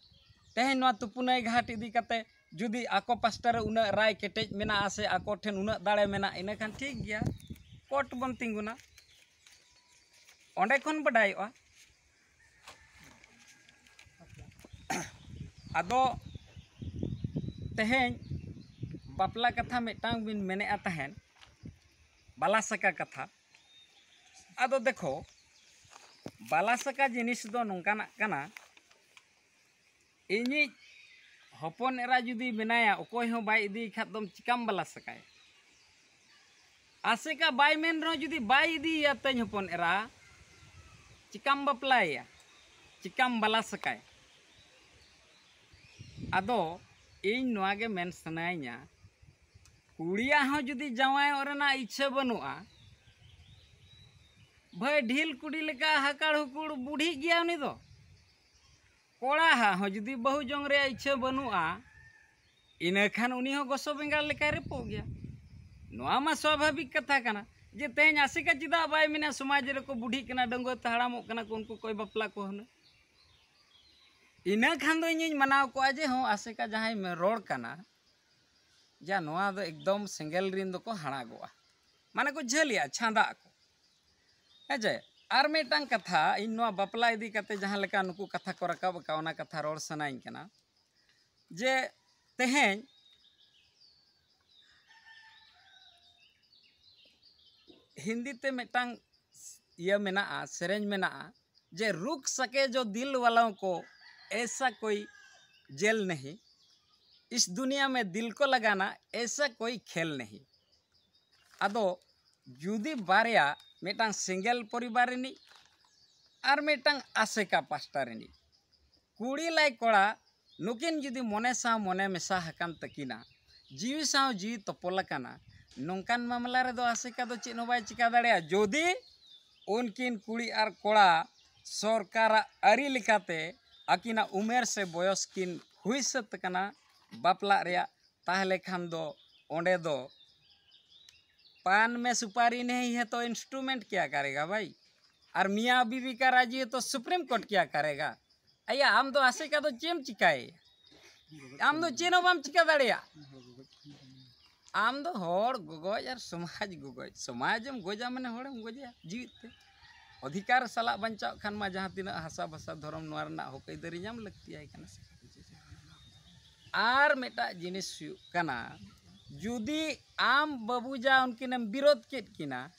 ᱛᱮᱦᱮᱧ ᱱᱚᱣᱟ ᱛᱩᱯᱩᱱᱟᱹᱭ ᱜᱷᱟᱴ ᱤᱫᱤ ᱠᱟᱛᱮ ᱡᱩᱫᱤ ᱟᱠᱚ ᱯᱟᱥᱴᱟ ᱨᱮ ᱩᱱᱟᱹᱜ ᱨᱟᱭ ᱠᱮᱴᱮᱡ ᱢᱮᱱᱟᱜᱼᱟ ᱥᱮ ᱟᱠᱚ ᱴᱷᱮᱱ ᱩᱱᱟᱹᱜ ᱫᱟᱲᱮ ᱢᱮᱱᱟᱜᱼᱟ, ᱤᱱᱟᱹ ᱠᱷᱟᱱ ᱴᱷᱤᱠ ᱜᱮᱭᱟ, ᱠᱳᱨᱴ ᱵᱚᱱ ᱛᱤᱸᱜᱩᱱᱟ, ᱚᱸᱰᱮ ᱠᱷᱚᱱ ᱵᱟᱰᱟᱭᱚᱜᱼᱟ᱾ ᱟᱫᱚ ᱛᱮᱦᱮᱧ ᱵᱟᱯᱞᱟ ᱠᱟᱛᱷᱟ ᱢᱤᱫᱴᱟᱝ ᱵᱤᱱ ᱢᱮᱱᱮᱫᱼᱟ ᱛᱟᱦᱮᱸᱫ, ᱵᱟᱞᱟ ᱥᱟᱠᱟ ᱠᱟᱛᱷᱟ᱾ ᱟᱫᱚ ᱫᱮᱠᱷᱚ, ᱵᱟᱞᱟ ᱥᱟᱠᱟ ᱡᱤᱱᱤᱥ ᱫᱚ ᱱᱚᱝᱠᱟᱱᱟᱜ ᱠᱟᱱᱟ, ᱤᱧᱤᱡ ᱦᱚᱯᱚᱱ ᱮᱨᱟ ᱡᱩᱫᱤ ᱢᱮᱱᱟᱭᱟ, ᱚᱠᱚᱭ ᱦᱚᱸ ᱵᱟᱭ ᱤᱫᱤᱭ ᱠᱷᱟᱱ ᱫᱚᱢ ᱪᱤᱠᱟᱢ ᱵᱟᱞᱟ ᱥᱟᱠᱟᱭᱟ? ᱟᱥᱮᱠᱟ ᱵᱟᱭ ᱢᱮᱱ ᱨᱮᱦᱚᱸ, ᱡᱩᱫᱤ ᱵᱟᱭ ᱤᱫᱤᱭᱮᱭᱟ ᱛᱤᱧ ᱦᱚᱯᱚᱱ ᱮᱨᱟ, ᱪᱤᱠᱟᱢ ᱵᱟᱯᱞᱟᱭᱮᱭᱟ? ᱪᱤᱠᱟᱢ ᱵᱟᱞᱟ ᱥᱟᱠᱟᱭᱟ? ᱟᱫᱚ ᱤᱧ ᱱᱚᱣᱟ ᱜᱮ ᱢᱮᱱ ᱥᱟᱱᱟᱭᱤᱧᱟ, ᱠᱩᱲᱤᱭᱟᱜ ᱦᱚᱸ ᱡᱩᱫᱤ ᱡᱟᱶᱟᱭᱚᱜ ᱨᱮᱱᱟᱜ ᱤᱪᱪᱷᱟᱹ ᱵᱟᱹᱱᱩᱜᱼᱟ, ᱵᱷᱟᱹᱭ ᱰᱷᱤᱞ ᱠᱩᱰᱤ ᱞᱮᱠᱟ ᱦᱟᱠᱟᱲ ᱦᱩᱠᱩᱲ ᱵᱩᱰᱷᱤᱜ ᱜᱮᱭᱟ ᱩᱱᱤ ᱫᱚ᱾ ᱠᱚᱲᱟ ᱦᱟᱜ ᱦᱚᱸ ᱡᱩᱫᱤ ᱵᱟᱹᱦᱩ ᱡᱚᱝ ᱨᱮᱭᱟᱜ ᱤᱪᱪᱷᱟᱹ ᱵᱟᱹᱱᱩᱜᱼᱟ, ᱤᱱᱟᱹ ᱠᱷᱟᱱ ᱩᱱᱤ ᱦᱚᱸ ᱜᱚᱥᱚ ᱵᱮᱸᱜᱟᱲ ᱞᱮᱠᱟᱭ ᱨᱮᱯᱚᱜ ᱜᱮᱭᱟ᱾ ᱱᱚᱣᱟ ᱢᱟ ᱥᱣᱟᱵᱷᱟᱵᱤᱠ ᱠᱟᱛᱷᱟ ᱠᱟᱱᱟ ᱡᱮ ᱛᱮᱦᱮᱧ ᱟᱥᱮᱠᱟ ᱪᱮᱫᱟᱜ ᱵᱟᱭ ᱢᱮᱱᱟ, ᱥᱚᱢᱟᱡᱽ ᱨᱮᱠᱚ ᱵᱩᱰᱷᱤᱜ ᱠᱟᱱᱟ, ᱰᱟᱺᱜᱩᱣᱟᱹ ᱛᱮ ᱦᱟᱲᱟᱢᱚᱜ ᱠᱟᱱᱟ ᱠᱚ, ᱩᱱᱠᱩ ᱠᱚᱭ ᱵᱟᱯᱞᱟ ᱠᱚ ᱦᱩᱱᱟᱹᱝ᱾ ᱤᱱᱟᱹ ᱠᱷᱟᱱ ᱫᱚ ᱤᱧᱤᱧ ᱢᱟᱱᱟᱣ ᱠᱚᱣᱟ ᱡᱮ ᱦᱚᱸ ᱟᱥᱮᱠᱟ ᱡᱟᱦᱟᱸᱭ ᱢᱮ-, ᱨᱚᱲ ᱠᱟᱱᱟ, ᱡᱟ ᱱᱚᱣᱟ ᱫᱚ ᱮᱠᱫᱚᱢ ᱥᱮᱸᱜᱮᱞ ᱨᱤᱱ ᱫᱚᱠᱚ ᱦᱟᱲᱟᱜᱚᱜᱼᱟ, ᱢᱟᱱᱮ ᱠᱚ ᱡᱷᱟᱹᱞᱤᱜᱼᱟ, ᱪᱷᱟᱸᱫᱟᱜ ᱟᱠᱚ᱾ ᱦᱮᱸ ᱪᱮ? ᱟᱨ ᱢᱤᱫᱴᱟᱝ ᱠᱟᱛᱷᱟ, ᱤᱧ ᱱᱚᱣᱟ ᱵᱟᱯᱞᱟ ᱤᱫᱤ ᱠᱟᱛᱮ ᱡᱟᱦᱟᱸ ᱞᱮᱠᱟ ᱱᱩᱠᱩ ᱠᱟᱛᱷᱟ ᱠᱚ ᱨᱟᱠᱟᱵ ᱟᱠᱟᱫ, ᱚᱱᱟ ᱠᱟᱛᱷᱟ ᱨᱚᱲ ᱥᱟᱱᱟᱧ ᱠᱟᱱᱟ ᱡᱮ ᱛᱮᱦᱮᱧ ᱦᱤᱱᱫᱤ ᱛᱮ ᱢᱤᱫᱴᱟᱝ ᱤᱭᱟᱹ ᱢᱮᱱᱟᱜᱼᱟ, ᱥᱮᱨᱮᱧ ᱢᱮᱱᱟᱜᱼᱟ ᱡᱮ "ᱨᱩᱠ ᱥᱟᱠᱮ ᱡᱚ ᱫᱤᱞ ᱣᱟᱞᱳ ᱠᱚ, ᱮᱥᱟ ᱠᱳᱭ जेल नहीं, इस दुनिया में दिल को लगाना ऐसा कोई खेल नहीं। ᱟᱫᱚ ᱡᱩᱫᱤ ᱵᱟᱨᱭᱟ, ᱢᱤᱫᱴᱟᱝ ᱥᱮᱸᱜᱮᱞ ᱯᱚᱨᱤᱵᱟᱨ ᱨᱤᱱᱤᱡ ᱟᱨ ᱢᱤᱫᱴᱟᱝ ᱟᱥᱮᱠᱟ ᱯᱟᱥᱴᱟ ᱨᱤᱱᱤᱡ ᱠᱩᱲᱤ ᱞᱟᱭ ᱠᱚᱲᱟ, ᱱᱩᱠᱤᱱ ᱡᱩᱫᱤ ᱢᱚᱱᱮ ᱥᱟᱶ ᱢᱚᱱᱮ ᱢᱮᱥᱟ ᱟᱠᱟᱱ ᱛᱟᱹᱠᱤᱱᱟ, ᱡᱤᱣᱤ ᱥᱟᱶ ᱡᱤᱣᱤ ᱛᱚᱯᱚᱞ ᱟᱠᱟᱱᱟ, ᱱᱚᱝᱠᱟᱱ ᱢᱟᱢᱞᱟ ᱨᱮᱫᱚ ᱟᱥᱮᱠᱟ ᱫᱚ ᱪᱮᱫ ᱦᱚᱸ ᱵᱟᱭ ᱪᱤᱠᱟ ᱫᱟᱲᱮᱭᱟᱜᱼᱟ᱾ ᱡᱩᱫᱤ ᱩᱱᱠᱤᱱ ᱠᱩᱲᱤ ᱟᱨ ᱠᱚᱲᱟ ᱥᱚᱨᱠᱟᱨᱟᱜ ᱟᱹᱨᱤ ᱞᱮᱠᱟᱛᱮ ᱟᱹᱠᱤᱱᱟᱜ ᱩᱢᱮᱨ ᱥᱮ ᱵᱚᱭᱚᱥ ᱠᱤᱱ ᱦᱩᱭ ᱥᱟᱹᱛ ᱟᱠᱟᱱᱟ ᱵᱟᱯᱞᱟᱜ ᱨᱮᱭᱟᱜ, ᱛᱟᱦᱚᱞᱮ ᱠᱷᱟᱱ ᱫᱚ ᱚᱸᱰᱮ ᱫᱚ पान में सुपारी नहीं है तो इंस्ट्रूमेंट क्या करेगा भाई? और मियाँ बीवी का राजी है तो सुप्रीम कोर्ट क्या करेगा? ᱟᱭᱟ, ᱟᱢ ᱫᱚ ᱟᱥᱮᱠᱟ ᱫᱚ ᱪᱮᱫ ᱮᱢ ᱪᱤᱠᱟᱭᱮᱭᱟ? ᱟᱢ ᱫᱚ ᱪᱮᱫ ᱦᱚᱸ ᱵᱟᱢ ᱪᱤᱠᱟ ᱫᱟᱲᱮᱭᱟᱜᱼᱟ᱾ ᱟᱢ ᱫᱚ ᱦᱚᱲ ᱜᱚᱜᱚᱡ ᱟᱨ ᱥᱚᱢᱟᱡᱽ ᱜᱚᱜᱚᱡ, ᱥᱚᱢᱟᱡᱽ ᱮᱢ ᱜᱚᱡᱟ ᱢᱟᱱᱮ ᱦᱚᱲᱮᱢ ᱜᱚᱡᱮᱭᱟ ᱡᱤᱣᱤᱫ ᱛᱮ᱾ ᱚᱫᱷᱤᱠᱟᱨ ᱥᱟᱞᱟᱜ ᱵᱟᱧᱪᱟᱣ ᱠᱷᱟᱱ ᱢᱟ ᱡᱟᱦᱟᱸ ᱛᱤᱱᱟᱹᱜ ᱦᱟᱥᱟ ᱵᱷᱟᱥᱟ ᱫᱷᱚᱨᱚᱢ ᱱᱚᱣᱟ ᱨᱮᱱᱟᱜ ᱦᱚᱠ ᱟᱹᱭᱫᱟᱹᱨᱤ ᱧᱟᱢ ᱞᱟᱹᱠᱛᱤᱭᱟᱭ ᱠᱟᱱᱟ ᱥᱮ᱾ ᱟᱨ ᱢᱤᱫᱴᱟᱜ ᱡᱤᱱᱤᱥ ᱦᱩᱭᱩᱜ ᱠᱟᱱᱟ, ᱡᱩᱫᱤ ᱟᱢ ᱵᱟᱹᱵᱩ ᱡᱟ ᱩᱱᱠᱤᱱᱮᱢ ᱵᱤᱨᱳᱫ ᱠᱮᱫ ᱠᱤᱱᱟ,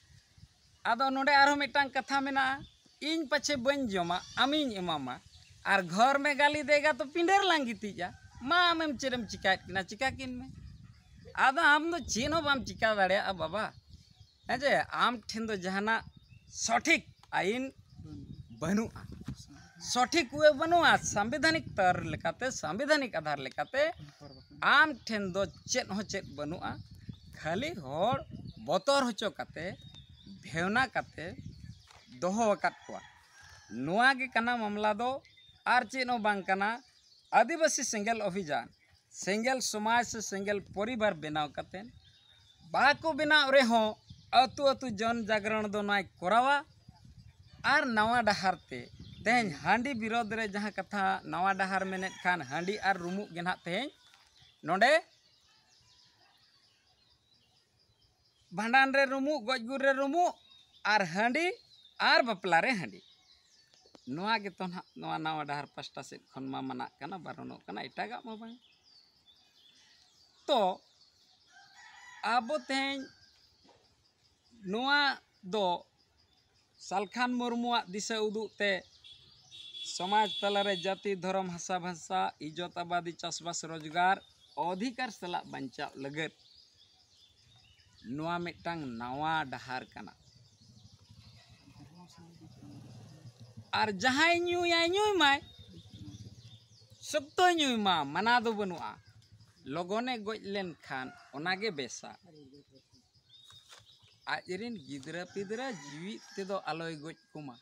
ᱟᱫᱚ ᱱᱚᱰᱮ ᱟᱨᱦᱚᱸ ᱢᱤᱫᱴᱟᱝ ᱠᱟᱛᱷᱟ ᱢᱮᱱᱟᱜᱼᱟ, ᱤᱧ ᱯᱟᱪᱷᱮ ᱵᱟᱹᱧ ᱡᱚᱢᱟ, ᱟᱢᱤᱧ ᱮᱢᱟᱢᱟ, ᱟᱨ ᱜᱷᱚᱨ ᱢᱮ ᱜᱟᱞᱤ ᱫᱮᱜᱟ ᱛᱚ ᱯᱤᱸᱰᱟᱹ ᱨᱮᱞᱟᱝ ᱜᱤᱛᱤᱡᱼᱟ᱾ ᱢᱟ ᱟᱢᱮᱢ ᱪᱮᱫ ᱮᱢ ᱪᱤᱠᱟᱭᱮᱫ ᱠᱤᱱᱟ, ᱪᱤᱠᱟ ᱠᱤᱱ ᱢᱮ᱾ ᱟᱫᱚ ᱟᱢ ᱫᱚ ᱪᱮᱫ ᱦᱚᱸ ᱵᱟᱢ ᱪᱤᱠᱟ ᱫᱟᱲᱮᱭᱟᱜᱼᱟ ᱵᱟᱵᱟ᱾ ᱦᱮᱸ ᱪᱮ? ᱟᱢ ᱴᱷᱮᱱ ᱫᱚ ᱡᱟᱦᱟᱱᱟᱜ ᱥᱚᱴᱷᱤᱠ ᱟᱹᱭᱤᱱ ᱵᱟᱹᱱᱩᱜᱼᱟ, ᱥᱚᱴᱷᱤᱠ ᱣᱮ ᱵᱟᱹᱱᱩᱜᱼᱟ, ᱥᱟᱝᱵᱤᱫᱷᱟᱱᱤᱠ ᱛᱚᱨ ᱞᱮᱠᱟᱛᱮ, ᱥᱟᱝᱵᱤᱫᱷᱟᱱᱤᱠ ᱟᱫᱷᱟᱨ ᱞᱮᱠᱟᱛᱮ ᱟᱢ ᱴᱷᱮᱱ ᱫᱚ ᱪᱮᱫ ᱦᱚᱸ ᱪᱮᱫ ᱵᱟᱹᱱᱩᱜᱼᱟ᱾ ᱠᱷᱟᱹᱞᱤ ᱦᱚᱲ ᱵᱚᱛᱚᱨ ᱦᱚᱪᱚ ᱠᱟᱛᱮ, ᱵᱷᱮᱣᱱᱟ ᱠᱟᱛᱮ ᱫᱚᱦᱚ ᱟᱠᱟᱫ ᱠᱚᱣᱟ᱾ ᱱᱚᱣᱟ ᱜᱮ ᱠᱟᱱᱟ ᱢᱟᱢᱞᱟ ᱫᱚ, ᱟᱨ ᱪᱮᱫ ᱦᱚᱸ ᱵᱟᱝ ᱠᱟᱱᱟ᱾ ᱟᱹᱫᱤᱵᱟᱹᱥᱤ ᱥᱮᱸᱜᱮᱞ ᱚᱵᱷᱤᱡᱟᱱ, ᱥᱮᱸᱜᱮᱞ ᱥᱚᱢᱟᱡᱽ ᱥᱮ ᱥᱮᱸᱜᱮᱞ ᱯᱚᱨᱤᱵᱟᱨ ᱵᱮᱱᱟᱣ ᱠᱟᱛᱮ ᱵᱟᱠᱚ ᱵᱮᱱᱟᱣ ᱨᱮᱦᱚᱸ, ᱟᱹᱛᱩ ᱟᱹᱛᱩ ᱡᱚᱱ ᱡᱟᱜᱽᱨᱚᱬ ᱫᱚ ᱱᱚᱣᱟᱭ ᱠᱚᱨᱟᱣᱟ᱾ ᱟᱨ ᱱᱟᱣᱟ ᱰᱟᱦᱟᱨ ᱛᱮ ᱛᱮᱦᱮᱧ ᱦᱟᱺᱰᱤ ᱵᱤᱨᱳᱫᱷ ᱨᱮ ᱡᱟᱦᱟᱸ ᱠᱟᱛᱷᱟ ᱱᱟᱣᱟ ᱰᱟᱦᱟᱨ ᱢᱮᱱᱮᱫ ᱠᱷᱟᱱ, ᱦᱟᱺᱰᱤ ᱟᱨ ᱨᱩᱢᱩᱜ ᱜᱮ ᱱᱟᱦᱟᱜ ᱛᱮᱦᱮᱧ ᱱᱚᱰᱮ ᱵᱷᱟᱸᱰᱟᱱ ᱨᱮ ᱨᱩᱢᱩᱜ, ᱜᱚᱡ ᱜᱩᱨ ᱨᱮ ᱨᱩᱢᱩᱜ, ᱟᱨ ᱦᱟᱺᱰᱤ ᱟᱨ ᱵᱟᱯᱞᱟ ᱨᱮ ᱦᱟᱺᱰᱤ᱾ ᱱᱚᱣᱟ ᱜᱮᱛᱚ ᱱᱟᱦᱟᱜ ᱱᱚᱣᱟ ᱱᱟᱣᱟ ᱰᱟᱦᱟᱨ ᱯᱟᱥᱴᱟ ᱥᱮᱫ ᱠᱷᱚᱱ ᱢᱟ ᱢᱟᱱᱟᱜ ᱠᱟᱱᱟ, ᱵᱟᱨᱚᱱᱚᱜ ᱠᱟᱱᱟ, ᱮᱴᱟᱜᱟᱜ ᱢᱟ ᱵᱟᱝ᱾ ᱛᱚ ᱟᱵᱚ ᱛᱮᱦᱮᱧ ᱱᱚᱣᱟ ᱫᱚ ᱥᱟᱞᱠᱷᱟᱱ ᱢᱩᱨᱢᱩᱣᱟᱜ ᱫᱤᱥᱟᱹ ᱩᱫᱩᱜ ᱛᱮ ᱥᱚᱢᱟᱡᱽ ᱛᱟᱞᱟᱨᱮ ᱡᱟᱹᱛᱤ, ᱫᱷᱚᱨᱚᱢ, ᱦᱟᱥᱟ ᱵᱷᱟᱥᱟ, ᱤᱡᱽᱡᱚᱛ ᱟᱵᱟᱫᱤ, ᱪᱟᱥᱵᱟᱥ, ᱨᱳᱡᱽᱜᱟᱨ, ᱚᱫᱷᱤᱠᱟᱨ ᱥᱟᱞᱟᱜ ᱵᱟᱧᱪᱟᱣ ᱞᱟᱹᱜᱤᱫ ᱱᱚᱣᱟ ᱢᱤᱫᱴᱟᱝ ᱱᱟᱣᱟ ᱰᱟᱦᱟᱨ ᱠᱟᱱᱟ᱾ ᱟᱨ ᱡᱟᱦᱟᱸᱭ ᱧᱩᱭᱟᱭ, ᱧᱩᱭ ᱢᱟᱭ, ᱥᱚᱠᱛᱚᱭ ᱧᱩᱭ ᱢᱟ, ᱢᱟᱱᱟ ᱫᱚ ᱵᱟᱹᱱᱩᱜᱼᱟ᱾ ᱞᱚᱜᱚᱱᱮ ᱜᱚᱡ ᱞᱮᱱᱠᱷᱟᱱ ᱚᱱᱟᱜᱮ ᱵᱮᱥᱟ᱾ ᱟᱡᱨᱮᱱ ᱜᱤᱫᱽᱨᱟᱹ ᱯᱤᱫᱽᱨᱟᱹ ᱡᱤᱣᱤᱫ ᱛᱮᱫᱚ ᱟᱞᱚᱭ ᱜᱚᱡ ᱠᱚᱢᱟ᱾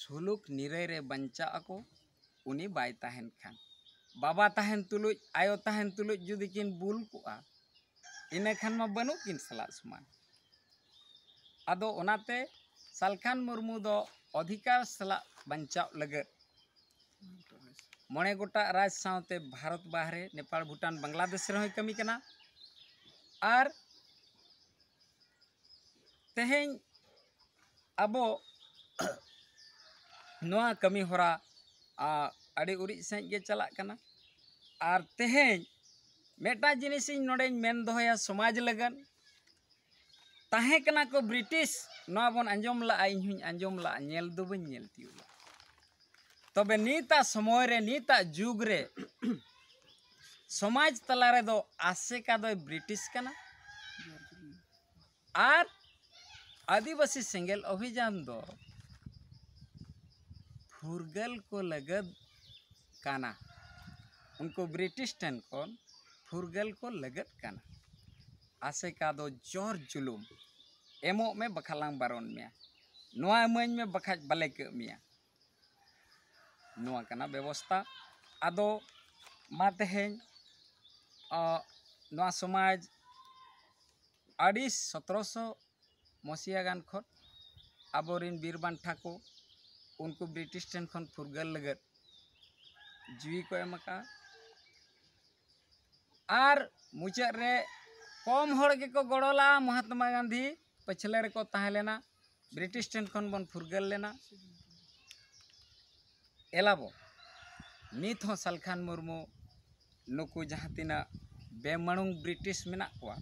ᱥᱩᱞᱩᱠ ᱱᱤᱨᱟᱹᱭ ᱨᱮ ᱵᱟᱧᱪᱟᱜ ᱟᱠᱚ, ᱩᱱᱤ ᱵᱟᱭ ᱛᱟᱦᱮᱱ ᱠᱷᱟᱱ᱾ ᱵᱟᱵᱟ ᱛᱟᱦᱮᱱ ᱛᱩᱞᱩᱡ, ᱟᱭᱳ ᱛᱟᱦᱮᱱ ᱛᱩᱞᱩᱡ ᱡᱩᱫᱤ ᱠᱤᱱ ᱵᱩᱞ ᱠᱚᱜᱼᱟ, ᱤᱱᱟᱹ ᱠᱷᱟᱱ ᱢᱟ ᱵᱟᱹᱱᱩᱜ ᱠᱤᱱ ᱥᱟᱞᱟᱜ ᱥᱚᱢᱟᱱ᱾ ᱟᱫᱚ ᱚᱱᱟᱛᱮ ᱥᱟᱞᱠᱷᱟᱱ ᱢᱩᱨᱢᱩ ᱫᱚ ᱚᱫᱷᱤᱠᱟᱨ ᱥᱟᱞᱟᱜ ᱵᱟᱧᱪᱟᱣ ᱞᱟᱹᱜᱤᱫ ᱢᱚᱬᱮ ᱜᱚᱴᱟᱝ ᱨᱟᱡᱽ ᱥᱟᱶᱛᱮ ᱵᱷᱟᱨᱚᱛ ᱵᱟᱦᱨᱮ, ᱱᱮᱯᱟᱲ, ᱵᱷᱩᱴᱟᱱ, ᱵᱟᱝᱞᱟᱫᱮᱥ ᱨᱮᱦᱚᱸᱭ ᱠᱟᱹᱢᱤ ᱠᱟᱱᱟ᱾ ᱟᱨ ᱛᱮᱦᱮᱧ ᱟᱵᱚ ᱱᱚᱣᱟ ᱠᱟᱹᱢᱤ ᱦᱚᱨᱟ, ᱟ, ᱟᱹᱰᱤ ᱩᱨᱤᱡ ᱥᱟᱺᱦᱤᱡ ᱜᱮ ᱪᱟᱞᱟᱜ ᱠᱟᱱᱟ᱾ ᱟᱨ ᱛᱮᱦᱮᱧ ᱢᱤᱫᱴᱟᱝ ᱡᱤᱱᱤᱥ ᱤᱧ ᱱᱚᱰᱮᱧ ᱢᱮᱱ ᱫᱚᱦᱚᱭᱟ ᱥᱚᱢᱟᱡᱽ ᱞᱟᱹᱜᱤᱫ᱾ ᱛᱟᱦᱮᱸ ᱠᱟᱱᱟ ᱠᱚ ᱵᱨᱤᱴᱤᱥ, ᱱᱚᱣᱟ ᱵᱚᱱ ᱟᱸᱡᱚᱢ ᱞᱟᱜᱼᱟ, ᱤᱧ ᱦᱚᱧ ᱟᱸᱡᱚᱢ ᱞᱟᱜᱼᱟ, ᱧᱮᱞ ᱫᱚ ᱵᱟᱹᱧ ᱧᱮᱞ ᱛᱤᱭᱳᱜ ᱞᱟᱜᱼᱟ᱾ ᱛᱚᱵᱮ ᱱᱤᱛᱟᱜ ᱥᱚᱢᱚᱭ ᱨᱮ, ᱱᱤᱛᱟᱜ ᱡᱩᱜᱽ ᱨᱮ ᱥᱚᱢᱟᱡᱽ ᱛᱟᱞᱟ ᱨᱮᱫᱚ ᱟᱥᱮᱠᱟ ᱫᱚᱭ ᱵᱨᱤᱴᱤᱥ ᱠᱟᱱᱟ᱾ ᱟᱨ ᱟᱹᱫᱤᱵᱟᱹᱥᱤ ᱥᱮᱸᱜᱮᱞ ᱚᱵᱷᱤᱡᱟᱱ ᱫᱚ ᱯᱷᱩᱨᱜᱟᱹᱞ ᱠᱚ ᱞᱟᱹᱜᱤᱫ ᱠᱟᱱᱟ᱾ ᱩᱱᱠᱩ ᱵᱨᱤᱴᱤᱥ ᱴᱷᱮᱱ ᱠᱷᱚᱱ ᱯᱷᱩᱨᱜᱟᱹᱞ ᱠᱚ ᱞᱟᱹᱜᱤᱫ ᱠᱟᱱᱟ᱾ ᱟᱥᱮᱠᱟ ᱫᱚ ᱡᱳᱨ ᱡᱩᱞᱩᱢ, ᱮᱢᱚᱜ ᱢᱮ ᱵᱟᱠᱷᱟᱱ ᱞᱟᱝ ᱵᱟᱨᱚᱱ ᱢᱮᱭᱟ, ᱱᱚᱣᱟ ᱤᱢᱟᱹᱧ ᱢᱮ ᱵᱟᱠᱷᱟᱡ ᱵᱟᱞᱮ ᱠᱟᱹᱜ ᱢᱮᱭᱟ᱾ ᱱᱚᱣᱟ ᱠᱟᱱᱟ ᱵᱮᱵᱚᱥᱛᱟ᱾ ᱟᱫᱚ ᱢᱟ ᱛᱮᱦᱮᱧ, ᱟ, ᱱᱚᱣᱟ ᱥᱚᱢᱟᱡᱽ ᱟᱹᱰᱤ ᱥᱚᱛᱨᱚᱥᱚ ᱢᱚᱥᱤᱦᱟ ᱜᱟᱱ ᱠᱷᱚᱱ ᱟᱵᱚᱨᱮᱱ ᱵᱤᱨ ᱵᱟᱱᱴᱟ ᱠᱚ ᱩᱱᱠᱩ ᱵᱨᱤᱴᱤᱥ ᱴᱷᱮᱱ ᱠᱷᱚᱱ ᱯᱷᱩᱨᱜᱟᱹᱞ ᱞᱟᱹᱜᱤᱫ ᱡᱤᱣᱤ ᱠᱚ ᱮᱢ ᱟᱠᱟᱫᱼᱟ᱾ ᱟᱨ ᱢᱩᱪᱟᱹᱫ ᱨᱮ ᱠᱚᱢ ᱦᱚᱲ ᱜᱮᱠᱚ ᱜᱚᱲᱚ ᱞᱟᱜᱼᱟ᱾ ᱢᱚᱦᱟᱛᱢᱟ ᱜᱟᱱᱫᱷᱤ ᱯᱟᱹᱪᱷᱞᱟᱹ ᱨᱮᱠᱚ ᱛᱟᱦᱮᱸ ᱞᱮᱱᱟ, ᱵᱨᱤᱴᱤᱥ ᱴᱷᱮᱱ ᱠᱷᱚᱱ ᱵᱚᱱ ᱯᱷᱩᱨᱜᱟᱹᱞ ᱞᱮᱱᱟ᱾ ᱮᱞᱟᱵᱚ ᱱᱤᱛ ᱦᱚᱸ ᱥᱟᱞᱠᱷᱟᱱ ᱢᱩᱨᱢᱩ ᱱᱩᱠᱩ ᱡᱟᱦᱟᱸ ᱛᱤᱱᱟᱹᱜ ᱵᱮᱢᱟᱹᱬᱩᱝ ᱵᱨᱤᱴᱤᱥ ᱢᱮᱱᱟᱜ ᱠᱚᱣᱟ,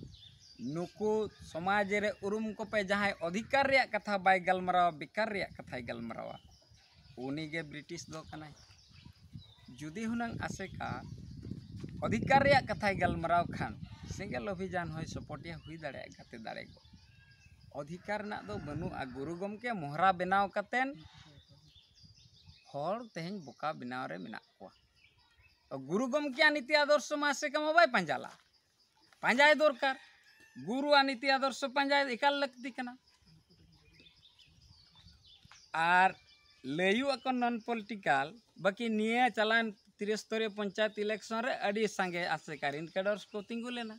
ᱱᱩᱠᱩ ᱥᱚᱢᱟᱡᱽ ᱨᱮ ᱩᱨᱩᱢ ᱠᱚᱯᱮ, ᱡᱟᱦᱟᱸᱭ ᱚᱫᱷᱤᱠᱟᱨ ᱨᱮᱭᱟᱜ ᱠᱟᱛᱷᱟ ᱵᱟᱭ ᱜᱟᱞᱢᱟᱨᱟᱣᱟ, ᱵᱮᱠᱟᱨ ᱨᱮᱭᱟᱜ ᱠᱟᱛᱷᱟᱭ ᱜᱟᱞᱢᱟᱨᱟᱣᱟ, ᱩᱱᱤ ᱜᱮ ᱵᱨᱤᱴᱤᱥ ᱫᱚ ᱠᱟᱱᱟᱭ᱾ ᱡᱩᱫᱤ ᱦᱩᱱᱟᱹᱝ ᱟᱥᱮᱠᱟ ᱚᱫᱷᱤᱠᱟᱨ ᱨᱮᱭᱟᱜ ᱠᱟᱛᱷᱟᱭ ᱜᱟᱞᱢᱟᱨᱟᱣ ᱠᱷᱟᱱ, ᱥᱮᱸᱜᱮᱞ ᱚᱵᱷᱤᱡᱟᱱ ᱦᱚᱸᱭ ᱥᱚᱯᱚᱴᱮᱭᱟ, ᱦᱩᱭ ᱫᱟᱲᱮᱭᱟᱜᱼᱟ, ᱜᱟᱛᱮ ᱫᱟᱲᱮ ᱠᱚ᱾ ᱚᱫᱷᱤᱠᱟᱨ ᱨᱮᱱᱟᱜ ᱫᱚ ᱵᱟᱹᱱᱩᱜᱼᱟ᱾ ᱜᱩᱨᱩ ᱜᱚᱢᱠᱮ ᱢᱚᱦᱨᱟ ᱵᱮᱱᱟᱣ ᱠᱟᱛᱮᱱ ᱦᱚᱲ ᱛᱮᱦᱮᱧ ᱵᱚᱠᱟ ᱵᱮᱱᱟᱣ ᱨᱮ ᱢᱮᱱᱟᱜ ᱠᱚᱣᱟ᱾ ᱜᱩᱨᱩ ᱜᱚᱢᱠᱮᱭᱟᱜ ᱱᱤᱛᱤ ᱟᱫᱚᱨᱥᱚ ᱢᱟ ᱟᱥᱮᱠᱟ ᱢᱟ ᱵᱟᱭ ᱯᱟᱸᱡᱟ ᱞᱟᱜᱼᱟ, ᱯᱟᱸᱡᱟᱭ ᱫᱚᱨᱠᱟᱨ᱾ ᱜᱩᱨᱩᱣᱟᱜ ᱱᱤᱛᱤ ᱟᱫᱚᱨᱥᱚ ᱯᱟᱸᱡᱟᱭ ᱮᱠᱟᱞ ᱞᱟᱹᱠᱛᱤ ᱠᱟᱱᱟ᱾ ᱟᱨ ᱞᱟᱹᱭᱩᱜ ᱟᱠᱚ ᱱᱚᱱ ᱯᱚᱞᱤᱴᱤᱠᱟᱞ, ᱵᱟᱹᱠᱤ ᱱᱤᱭᱟᱹ ᱪᱟᱞᱟᱣᱮᱱ ᱛᱨᱤᱥᱛᱚᱨᱤᱭᱚ ᱯᱚᱧᱪᱟᱭᱮᱛ ᱤᱞᱮᱠᱥᱚᱱ ᱨᱮ ᱟᱹᱰᱤ ᱥᱟᱸᱜᱮ ᱟᱥᱮᱠᱟᱨᱤᱱ ᱠᱮᱰᱟᱨᱥ ᱠᱚ ᱛᱤᱸᱜᱩ ᱞᱮᱱᱟ,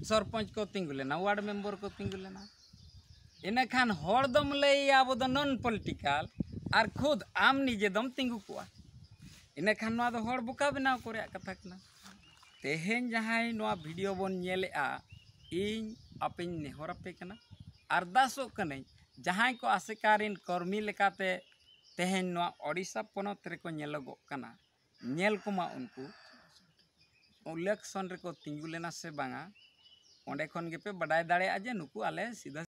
ᱥᱚᱨᱯᱚᱧᱪ ᱠᱚ ᱛᱤᱸᱜᱩ ᱞᱮᱱᱟ, ᱣᱟᱨᱰ ᱢᱮᱢᱵᱚᱨ ᱠᱚ ᱛᱤᱸᱜᱩ ᱞᱮᱱᱟ᱾ ᱤᱱᱟᱹᱠᱷᱟᱱ ᱦᱚᱲ ᱫᱚᱢ ᱞᱟᱹᱭᱟ ᱟᱵᱚ ᱫᱚ ᱱᱚᱱ ᱯᱚᱞᱤᱴᱤᱠᱟᱞ, ᱟᱨ ᱠᱷᱩᱫ ᱟᱢ ᱱᱤᱡᱮ ᱫᱚᱢ ᱛᱤᱸᱜᱩ ᱠᱚᱜᱼᱟ᱾ ᱤᱱᱟᱹᱠᱷᱟᱱ ᱱᱚᱣᱟ ᱫᱚ ᱦᱚᱲ ᱵᱚᱠᱟ ᱵᱮᱱᱟᱣ ᱠᱚ ᱨᱮᱭᱟᱜ ᱠᱟᱛᱷᱟ ᱠᱟᱱᱟ᱾ ᱛᱮᱦᱮᱧ ᱡᱟᱦᱟᱸᱭ ᱱᱚᱣᱟ ᱵᱷᱤᱰᱤᱭᱳ ᱵᱚᱱ ᱧᱮᱞᱮᱜᱼᱟ, ᱤᱧ ᱟᱯᱮᱧ ᱱᱮᱦᱚᱨ ᱟᱯᱮ ᱠᱟᱱᱟ, ᱟᱨᱫᱟᱥᱚᱜ ᱠᱟᱹᱱᱟᱹᱧ, ᱡᱟᱦᱟᱸᱭ ᱠᱚ ᱟᱥᱮᱠᱟ ᱨᱮᱱ ᱠᱚᱨᱢᱤ ᱞᱮᱠᱟᱛᱮ ᱛᱮᱦᱮᱧ ᱱᱚᱣᱟ ᱳᱰᱤᱥᱟ ᱯᱚᱱᱚᱛ ᱨᱮᱠᱚ ᱧᱮᱞᱚᱜᱚᱜ ᱠᱟᱱᱟ, ᱧᱮᱞ ᱠᱚᱢᱟ ᱩᱱᱠᱩ ᱤᱞᱮᱠᱥᱚᱱ ᱨᱮᱠᱚ ᱛᱤᱸᱜᱩ ᱞᱮᱱᱟ ᱥᱮ ᱵᱟᱝᱟ, ᱚᱸᱰᱮ ᱠᱷᱚᱱ ᱜᱮᱯᱮ ᱵᱟᱰᱟᱭ ᱫᱟᱲᱮᱭᱟᱜᱼᱟ ᱡᱮ ᱱᱩᱠᱩ ᱟᱞᱮ ᱥᱤᱫᱷᱟᱹ